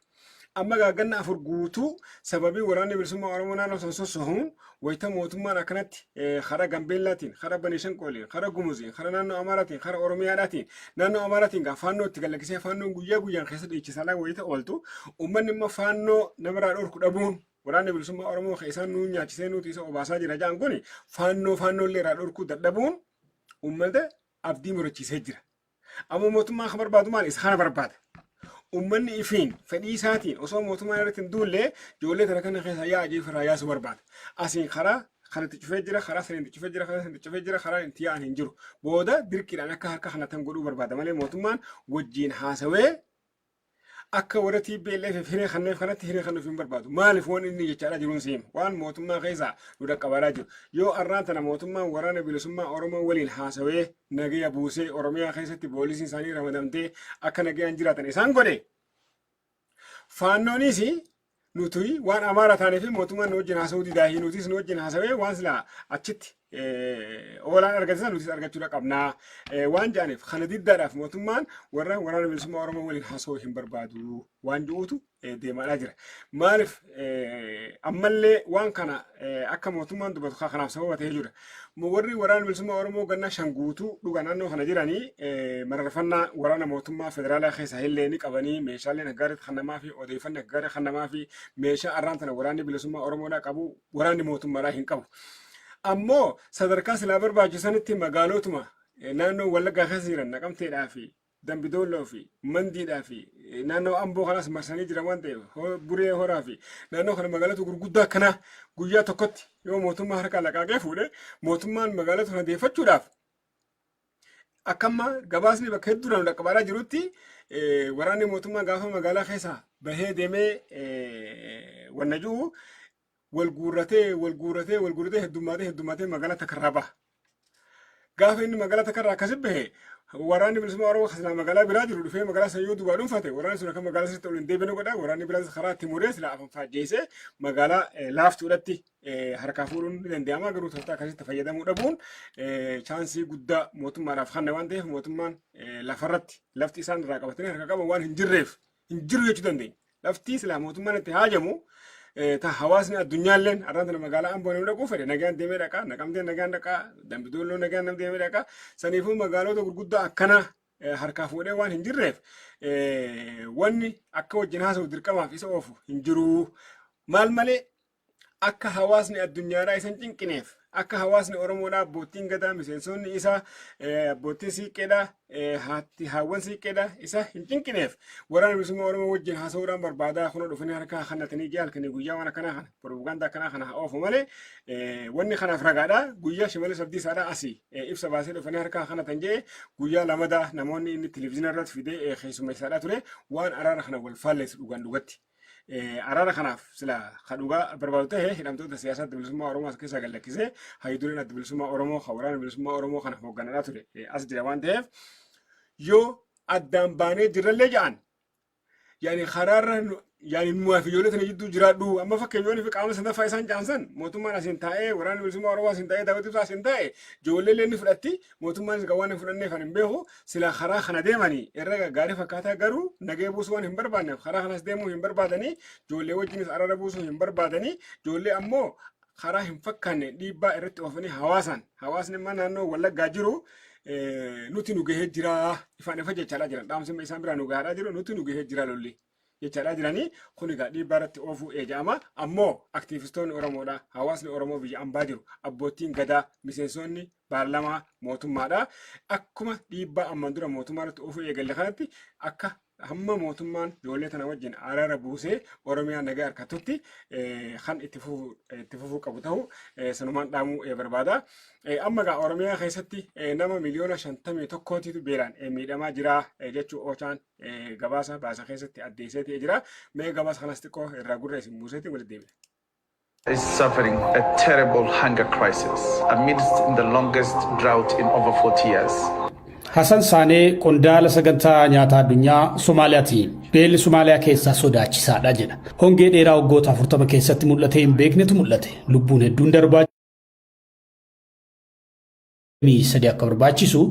Speaker 1: Amma gaa ganna 4 guutuu sababii waraanni bilisummaa Oromoo naannoo san sossohuun wayita mootummaan akkanatti karaa Gambeellaatiin, karaa Baniishanqooliin, karaa Gumuziin, karaa naannoo Amaaraatiin, karaa Oromiyaadhaatiin, naannoo Amaaraatiin gaa faannoo itti gallakkisee faannoon guyyaa guyyaan keessa dhiichisaa wayita ooltu uummanni immoo faannoo namarraa dhorku dhabuun waraanni bilisummaa Oromoo kan isaan nuun nyaachisee nuti isa obaasaa jira jaan kun faannoo faannoo illee irraa dhorkuu dadhabuun uummata abdii murachiisee jira. Amma mootummaan kan barbaadu maali? Isa kana barbaada. Uummanni ifiin fedhii isaatiin osoo mootummaan irratti hin duulle ijoollee tana kana keessa yaa ajee ofirraa yaasuu barbaada. Asiin karaa kanatti cufee jira, karaa saniin cufee jira, karaa saniin cufee jira, karaan itti yaa'an hin jiru. Booda dirqiidhaan akka harka kanatan godhuu barbaada malee mootummaan wajjiin haasawee Akka warra TPLF hiree kanneef kanatti hiree kennuuf hin barbaadu. Maaliif? Waan inni jechaadha jiruun siima. Waan mootummaa keessaa nu dhaqqabaadhaa jiru. Yoo arraan tana mootummaan Waraana Bilisummaa Oromoo waliin haasawee, nagaya buusee, Oromiyaa keessatti poolisiin isaanii ramadamtee akka nagayaan jiraatan isaan godhe, Faannoonis nuti waan Amaara taanee fi mootummaan nu wajjin haasawuu didaahii, nutis nu wajjin haasawee waan silaa achitti oolaan argatan nutis argachuudha qabnaa waan jedhaniif, kana diddaadhaaf mootummaan warra Waraana Bilisummaa Oromoo waliin haasawuu hin barbaadu waan jiruutu deemaadhaa jira. Maaliif ammallee waan kana akka mootummaan dubbatu kanaaf sababa ta'ee jira. Warri Waraana Bilisummaa Oromoo ganna 5 guutuu dhuga naannoo kana jiranii mararfannaa waraana mootummaa federaalaa keessaa illee ni qabanii, meeshaaleen gaggaarii kan namaa fi odeeffannoo gaggaarii kan namaa fi meeshaa arraan tana Waraanni Bilisummaa Oromoodhaa qabu waraanni mootummaadhaa hin qabu. Ammoo sadarkaa silaa barbaachisanitti magaalotuma naannoo Wallaggaa keessa jiran, Naqamteedhaa fi Dambidolloo fi Mandiidhaa fi naannoo Amboo kanas marsanii jiran waan ta'eef, Buree Horaa fi naannoo kana magaalota gurguddaa akkanaa guyyaa tokkotti yoo mootummaa harkaa laqaaqee fuudhe, mootummaan magaalota kana deeffachuudhaaf akkamma gabaasni bakka hedduudhaan dhaqqabaadhaa jirutti, waraanni mootummaa gaafa magaalaa keessa bahee deemee wanna jiru wal guurratee, wal guurratee, wal guurratee, heddummaatee heddummaatee magaalaa takkarraa baha. Gaafa inni magaalaa takkarraa akkasi bahe, Waraanni Bilisummaa Oromoo silaa magaalaa biraa jiru dhufee magaalaa sana yoo duubaa dhuunfate, waraanni sun akka magaalaa sanatti ol hin deebine godha. Waraanni biraas karaa itti muree silaa afaan faajjeessee magaalaa laaftuudhatti harkaa fuudhuun ni danda'ama. Garuu tooftaa akkasitti fayyadamuu dhabuun chance guddaa mootummaadhaaf kanna waan ta'eef, mootummaan lafarratti lafti isaan irraa qabatanii harka qaban waan hin jirreef, hin jiru jechuu dandeenya. Lafti silaa mootummaan itti haajamu ta hawaasni addunyaalleen har'aan tana magaalaa Amboo namni dhaquu fedhe nagaan deemee dhaqa, Naqamteen nagaan dhaqa, Dambidolloo nagaan nam deemee dhaqa. Saniifuu magaalota gurguddaa akkanaa harkaa fuudhee waan hin jirreef, wanni akka wajjin haasa'u dirqamaaf isa oofu hin jiru. Maal malee, akka hawaasni addunyaadhaa isan cinqineef, akka hawaasni Oromoodhaa, abbootiin gadaa, miseensonni isaa, abbootiin siiqqeedhaa, haatti haawwan siiqqeedhaa isa hin cinqineef, Waraana Bilisummaa Oromoo wajjin haasa'uudhaan barbaadaa kun dhufanii harkaa kannatanii ji'a halkanii guyyaa waan akkanaa kana propagaandaa akkanaa kana haa oofu malee, wanni kanaaf ragaadha. Guyyaa Shimalis Abdiisaadhaa asii ibsa baasee dhufanii harkaa kannatan jee, guyyaa lamadaa namoonni inni televizyiina irratti fidee keessummeessaadhaa ture waan araara kana wal faalleessu dhugaan dhugatti. Araara kanaaf sila ka dhugaa barbaadu ta'e, hidhamtoota siyaasaa Adda Bilisummaa Oromoo as keessaa gallakkisee, hayyuudureen Adda Bilisummaa Oromoo kan Waraana Bilisummaa Oromoo kana hoogganadhaa ture as jira waan ta'eef, yoo addaan baanee jirrallee ja'an, yaani karaarra yaani numaa fi ijoollee tana jidduu jiraadhu. Amma fakkeenyoonni fi qaama sadaffaa isaan caansan, mootummaan asiin taa'ee, Waraanni Bilisummaa Oromoo asiin taa'ee, Daawit Ibsaa asiin taa'e, ijoollee illee ni fudhatti. Mootummaanis waan hin fudhanneef ani hin beeku. Sila karaa kana deemanii irra gaarii fakkaataa, garuu nagee buusuu waan hin barbaanneef karaa kanas deemuu hin barbaadanii, ijoollee wajjinis araara buusuu hin barbaadanii. Ijoollee ammoo karaa hin fakkaanne dhiibbaa irratti oofanii hawaasaan, hawaasni immoo naannoo Wallaggaa jiru nuti nu gahee jira ifaan ifa jechaadhaa jiran. Dhaamsi isaan biraa nu gahaadhaa jiru, nuti nu gahee jira lolli jechaadhaa jiranii. Kun egaa dhiibbaa irratti oofuu eegama. Ammoo aktiivistoonni Oromoodha, hawaasni Oromoo biyya ambaa jiru, abbootiin gadaa, miseensonni paarlamaa mootummaadha, akkuma dhiibbaa amman dura mootummaa irratti oofuu eegalle kanatti, akka hamma mootummaan ijoollee tana wajjin araara buusee Oromiyaa nagaa harkatutti kan itti fufuu qabu ta'u sanumaan dhaamuu barbaada. Amma egaa Oromiyaa keessatti nama miliyoona 51titu beelaan miidhamaa jira jechuu OCHAn gabaasa baasa keessatti addeessee jira. Mee gabaasa kanas xiqqoo irraa gurra isin buuseeti walitti deebina.
Speaker 9: Is suffering a terrible hunger crisis amidst the longest drought in over 40 years.
Speaker 8: Hasan Saanee qondaala Sagantaa Nyaataa Addunyaa Somaaliyaati. Beelli Somaaliyaa keessaa sodaachisaadha jedha. Hongee dheeraa waggoota 40 keessatti mul'atee hin beeknetu mul'ate. Lubbuun hedduun darbaa 3 akka barbaachisu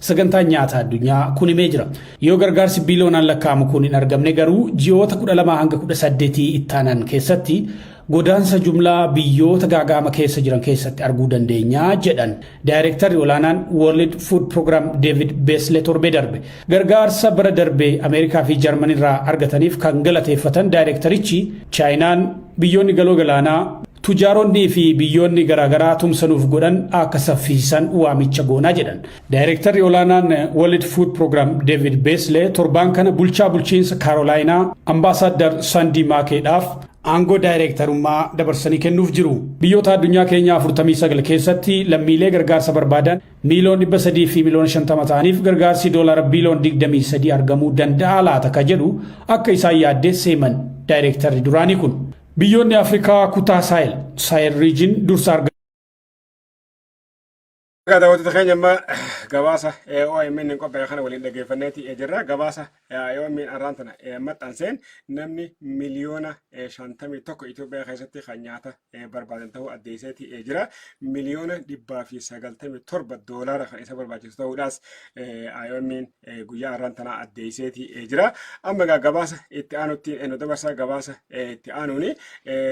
Speaker 8: Sagantaan Nyaataa Addunyaa kun himee jira. Yoo gargaarsi biiliyoonaan lakkaa'amu kun hin argamne garuu, ji'oota 12 hanga 18 ittaanan keessatti godaansa jumlaa biyyoota gaaga'ama keessa jiran keessatti arguu dandeenya jedhan daayirektarri olaanaan World Food Program David Beasley torbee darbe. Gargaarsa bara darbe Ameerikaa fi Jarman irraa argataniif kan galateeffatan daayirektarichi, Chaayinaan, biyyoonni galoo galaanaa, tujaaronnii fi biyyoonni garaagaraa tumsanuuf godhan akka saffisiisan waamicha goonaa jedhan. Daayirektarri olaanaan World Food Program David Beasley torbaan kana bulchaa bulchiinsa Kaarolaayinaa Ambaasaddar Sandii Maakeedhaaf Aangoo daayireektarummaa dabarsanii kennuuf jiru. Biyyoota addunyaa keenyaa 49 keessatti lammiilee gargaarsa barbaadan miiliyoon 300 fi miiliyoona 50 ta'aniif gargaarsi doolara biiliyoon 23 argamuu danda'a laata ka jedhu akka isaan yaaddeesse himan daayireektarri duraanii kun. Biyyoonni Afrikaa kutaa Saahel, Sahel Region, dursa argachuu
Speaker 1: Egaa daawwattoota keenya, amma gabaasa OMN qophaa'e kana waliin dhaggeeffanneeti jirra. Gabaasa OMN arraan tana maxxanseen namni miliyoona 51 Itoophiyaa keessatti kan nyaata barbaadan ta'uu addeesseeti jira. Miliyoona 197 doolaara kan isa barbaachisu ta'uudhaas OMN guyyaa arraan tana addeesseeti jira. Amma egaa gabaasa itti aanutti nu dabarsa. Gabaasa itti aanuuni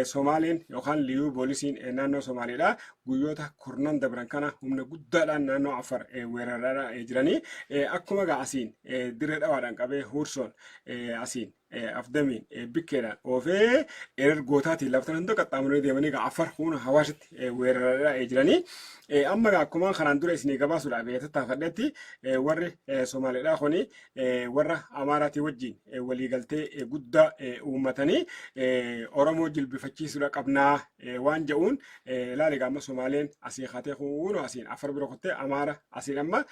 Speaker 1: Somaaliin yookaan liyuu poolisiin naannoo Somaaliidha. Guyyoota 10 dabran kana humna guddaadhaan naannoo Afar weeraraa jiranii, akkuma egaa asiin Dirree Dhawaadhaan qabee, Huursoon, asiin Afdamiin, Bikkeedhaan oofee, Erer Gootaatiin laftan hunda qaxxaamuranii deemanii egaa Afar humna Hawaashitti weeraraa jiranii. Amma egaa akkuma kanaan dura isinii gabaasuudhaaf tattaafadhetti, warri Somaaliidhaa kuni warra Amaaraatii wajjin waliigaltee guddaa uummatanii Oromoo jilbifachiisuudha qabnaa waan jedhuun ilaali. Egaa amma Somaaleen asii kaatee kunoo asiin Afar bira kuttee, Amaara asiin amma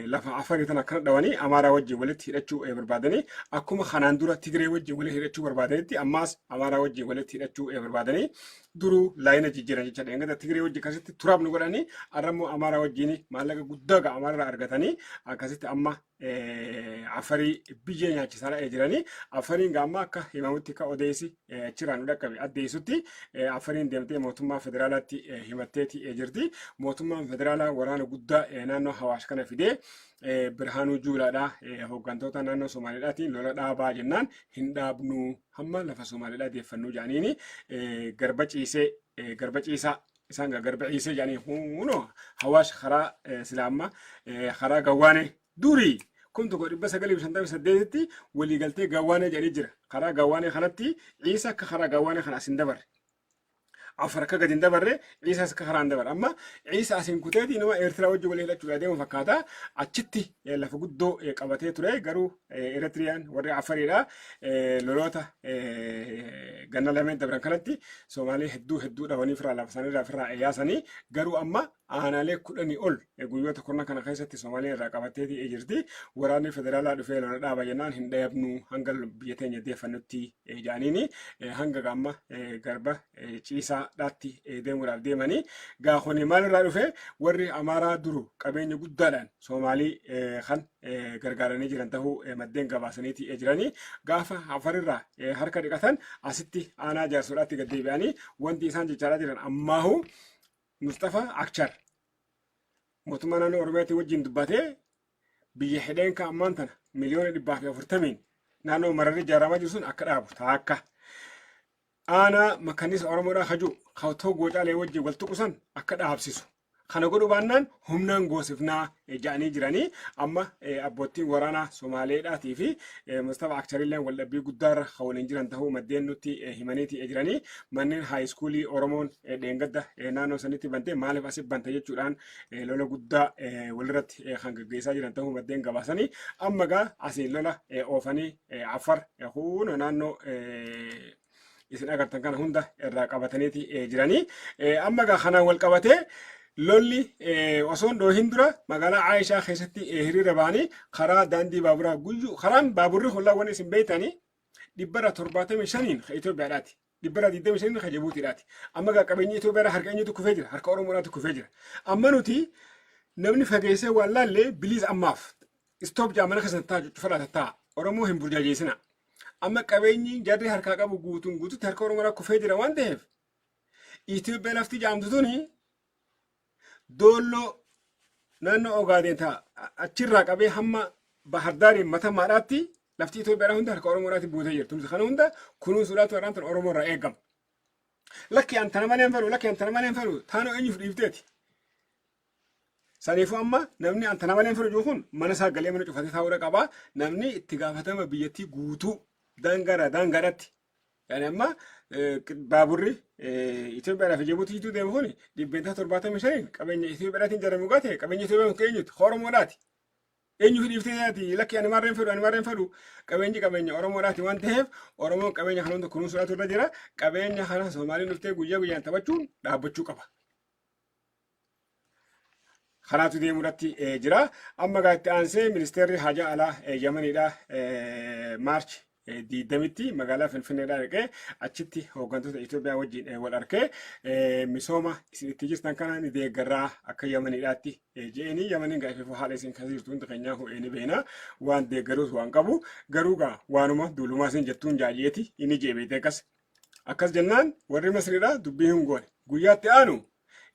Speaker 1: lafa Afarii tana akkana dhawanii Amaaraa wajjin walitti hidhachuu barbaadanii, akkuma kanaan dura Tigree wajjin walitti hidhachuu barbaadanitti ammaas Amaaraa wajjin walitti hidhachuu barbaadanii duruu laayina jijjiiran jechaadha. Engada Tigree wajjin akkasitti turaaf nu godhanii, har'a immoo Amaaraa wajjin maallaqa guddaa ga'a Amaararraa argatanii akkasitti amma Afarii biyya nyaachisaa jiranii. Afariin gaamma akka himamutti, akka odeessi achirraa nu dhaqqabe addeessutti, Afariin deemtee mootummaa federaalaatti himatteeti jirti. Mootummaan federaalaa waraana guddaa naannoo Hawaash kana fidee, Birhaanuu Juulaadhaa hooggantoota naannoo Somaaliidhaatiin lola dhaabaa jennaan, hin dhaabnu, hamma lafa Somaaliidhaa deeffannuu jedhaniini, garba ciisee, garba ciisaa isaan garba ciisee jedhanii, hunoo Hawaash karaa sila amma karaa Gawwaanee durii 1958tti waliigaltee Gawwaanee jedhanii jira. Karaa Gawwaanee kanatti Ciisa akka karaa Gawwaanee kana asin dabarre. Afar akka gadi hin dabarre, Ciisaas akka karaa hin dabarre. Amma Ciisa asiin kuteetii nama Eertiraa wajjin walii hidhachuudhaa deemu fakkaata. Achitti lafa guddoo qabatee ture, garuu Eritiriyaan warri Afariidha. Loloota ganna lameen dabran kanatti Somaalee hedduu hedduu dhabanii firaa lafa isaaniirraa firraa yaasanii, garuu amma aanaalee 10 ol guyyoota 10 kana keessatti Somaaleen irraa qabatteetii jirti. Waraanni federaalaa dhufee lola dhaaba jennaan, hin dhabnu hanga biyya teenya deeffannutti jedhaniini hanga gaamma garba ciisaadhaatti deemuudhaaf deemanii. Gaafoni maalirraa dhufe? Warri Amaaraa duru qabeenya guddaadhaan Soomaalii kan gargaaranii jiran ta'uu maddeen gabaasaniiti jiranii. Gaafa Afarirraa harka dhiqatan asitti aanaa Jaarsoodhaatti gad deebi'anii wanti isaan jechaadhaa jiran ammaahu Mustafa Akchar mootummaa naannoo Oromiyaatti wajjin dubbatee, biyya hidheen ka ammaan tana miliyoona 140n naannoo Mararri ijaaramaa jiru sun akka dhaabu taakka. Aanaa Makannisa Oromoodhaa kajuu kawtoo Goocaalee wajjin wal tuqusan akka dhaabsisu. Kana godhuu baannaan humnaan goosifnaa jedhanii jiranii. Amma abboottiin waraanaa Somaaleedhaatii fi Mustafa Akcharilleen waldhabbii guddaarra kan waliin jiran ta'uu maddeen nutti himaniiti jiranii. Manneen high schoolii Oromoon dheengadda naannoo sanitti bante maaliif asi bante jechuudhaan lola guddaa walirratti kan gaggeessaa jiran ta'uu maddeen gabaasanii. Amma gaa asiin lola oofanii Afar huuna naannoo isin agartan kana hunda irraa qabataniiti jiranii. Amma gaa kanaan wal qabatee lolli osoo hin dhoohin dura magaalaa Aayishaa keessatti hiriira ba'anii karaa daandii baaburaa guyyuu, karaan baaburri kun wanni isin beektanii 75% kan Itoophiyaadhaati. 25% kan Jibuutiidhaati. Amma gaa qabeenyi Itoophiyaadhaa harka eenyutu kufee jira? Harka Oromoodhaatu kufee jira. Amma nuti namni fageessee waan laallee, please ammaaf stop jaa, mana keessa taa'aa, cufadhaa tatta'a. Oromoo hin burjaajeessina. Amma qabeenyi jarri harkaa qabu guutuun guututti harka Oromoodhaa kufee jira waan ta'eef, Itoophiyaa lafti jaamtu tuni Doolloo naannoo Ogaadeen ta'a achirraa qabee hamma Bahardaariin Matamaadhaatti lafti Itoophiyaadhaa hunda harka Oromoodhaatti buutee jirti. Kana hunda kunuunsuudhaatu har'aan tun Oromoo irraa eegama. Lakki an tana malee hin fedhu, lakki an tana malee hin fedhu, taanoo eenyuuf dhiifteeti? Saniifuu amma namni an tana malee hin fedhu jiru kun mana isaa galee mana cufatee taa'uudha qaba. Namni itti gaafatama biyyattii guutuu daangaadhaa daangaadhaatti. Yani amma baaburri Itoophiyaadhaa fi Jibuutii jidduu deemu kun 75% qabeenya Itoophiyaadhaatiin jedhamu gaate, qabeenya Itoophiyaa kun eenyuti? Oromoodhaati. Eenyu fi dhiiftee ati lakki ani maarreen fedhu, ani maarreen fedhu. Qabeenyi qabeenya Oromoodhaati waan ta'eef, Oromoon qabeenya kana hunda kunuunsuudhaatu irra jira. Qabeenya kana Soomaaliin dhuftee guyyaa guyyaan taphachuun dhaabbachuu qaba. Kanaatu deemuudhaatti jira. Amma gaa itti aansee ministeerri haajaa alaa Yamaniidha March 20tti magaalaa Finfinneedhaa dhaqee achitti hooggantoota Itoophiyaa wajjin wal arkee, misooma isin itti jirtan kana ni deeggarraa akka Yamaniidhaatti je'eenii. Yamaniin gaa ififuu haala isin keessa jirtu hundi keenyaa ho'ee ni beena, waan deeggaruus waan qabu garuu gaa waanuma duulumaa isin jettuun jaajeeti inni jee beekte. Akkas akkas jennaan warri Masriidhaa dubbii hin goone. Guyyaatti aanu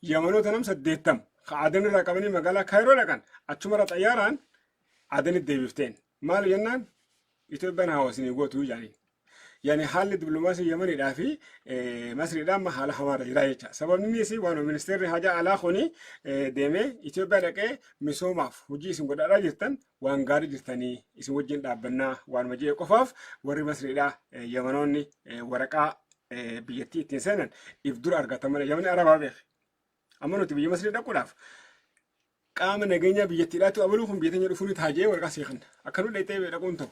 Speaker 1: Yamanoota nam 80 ka Adan irraa qabanii magaalaa Kaayiroo dhaqan achumarra xayyaaraan Adanitti deebifteen. Maal jennaan Itoophiyaan hawaasni gootu jedhanii. Yani haalli dippiloomaasii Yamaniidhaa fi Masriidhaa amma haala hamaarra jira jecha. Sababni innis waan ministeerri haajaa alaa kuni deemee Itoophiyaa dhaqee misoomaaf hojii isin godhaadhaa jirtan waan gaarii jirtanii isin wajjin dhaabbannaa waanuma jedhe qofaaf warri Masriidhaa Yamanoonni waraqaa biyyattii ittiin seenan if dura argatan malee Yamani Arabaa beeke. Amma nuti biyya Masrii dhaquudhaaf qaama nageenyaa biyyattiidhaatu abaluu kun biyya teenya dhufuu ni taajee waraqaa sii kenna. Akka nu dhaqxee dhaquun ta'u.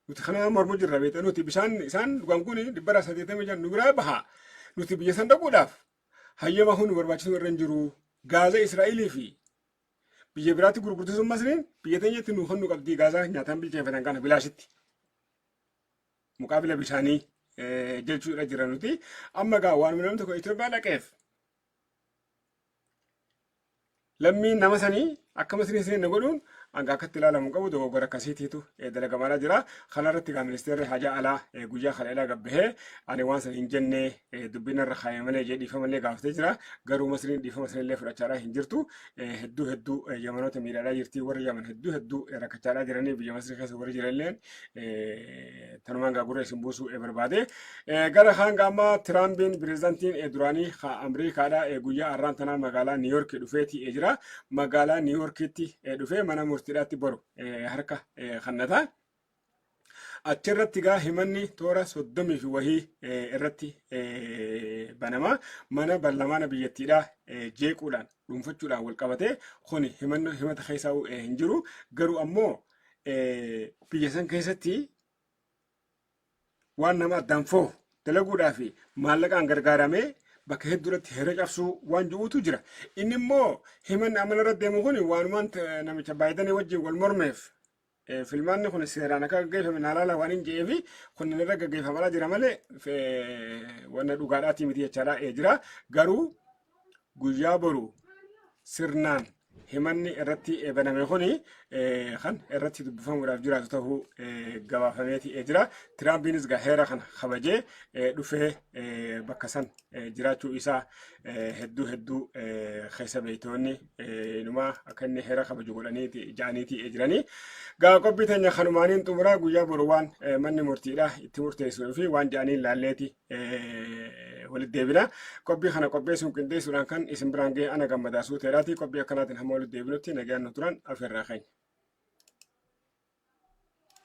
Speaker 1: Nuti kana mormu jirra beektaa, nuti bishaan isaan dhugan kun 185 nu biraa baha. Nuti biyya san dhaquudhaaf hayyama kun nu barbaachisu irra hin jiru. Gaaza Israa'elii fi biyya biraatti gurgurtu sun Masriin biyya teenyatti nu kennu qabdi, gaazaa nyaataan bilcheeffatan kana bilaashitti. Muqaabila bishaanii jechuudha jira nuti. Amma gaa waanuma namni tokko Itoophiyaa dhaqeef lammiin nama sanii akka Masriin seenne godhuun hanga akkatti ilaalamu qabu, dogoggora akkasiitiitu dalagamaadhaa jira. Kanarratti gaa ministeerri haajaa alaa guyyaa kana ilaa gabbahee ani waan san hin jenne, dubbiin irra kaayame malee jee dhiifama illee gaafatee jira. Garuu Masriin dhiifama san illee fudhachaadhaa hin jirtu. Hedduu hedduu Yamanoota miidhaadhaa jirti. Warri Yaman hedduu hedduu rakkachaadhaa jiranii biyya Masrii keessa warri jiranilleen tanumaan gaa gurra isin buusuu barbaade. Gara kaan amma Tiraampiin pireezidaantiin duraanii Ameerikaadha guyyaa har'aan tanaa magaalaa Niiyork dhufeeti jira. Magaalaa Niiyorkitti dhufee mana murtiidhaatti boru harka kannata. Achirratti gaa himanni toora 30 fi wahii irratti banama. Mana barlamaana biyyattiidhaa jeequudhaan dhuunfachuudhaan wal qabatee kun himanni himata keessaa hin jiru. Garuu ammoo biyya san keessatti waan nama addaan foohu dalaguudhaa fi maallaqaan gargaaramee bakka hedduurratti heera cabsuu waan jiruutu jira. Inni immoo himanni amala irra deemu kun waanumaan namicha Baayidanii wajjin wal mormeef filmaanni kun seeraan akka gaggeeffame naa laala waan hin je'eefi kun irra gaggeeffamaa jira malee wanna dhugaadhaatii miti jechaadha jira. Garuu guyyaa boru sirnaan himanni irratti baname kuni kan irratti dubbifamuudhaaf jiraatu ta'uu gabaafameeti jira. Tiraampiinis gaa heera kana kabajee dhufee bakka san jiraachuu isaa hedduu hedduu keessa beektoonni inumaa akka inni heera kabaju godhaniiti ja'aniiti jiranii. Gaa qophii teenya kanumaaniin xumuraa. Guyyaa boru waan manni murtiidha itti murteessuu fi waan ja'aniin laalleeti walitti deebina. Qophii kana qopheessuun qindeessuudhaan kan isin biraan ga'e ana Gammadaa Suuteeraati. Qophii akkanaatiin hamma walitti deebinutti nagaan nu turan afeerraa keenya.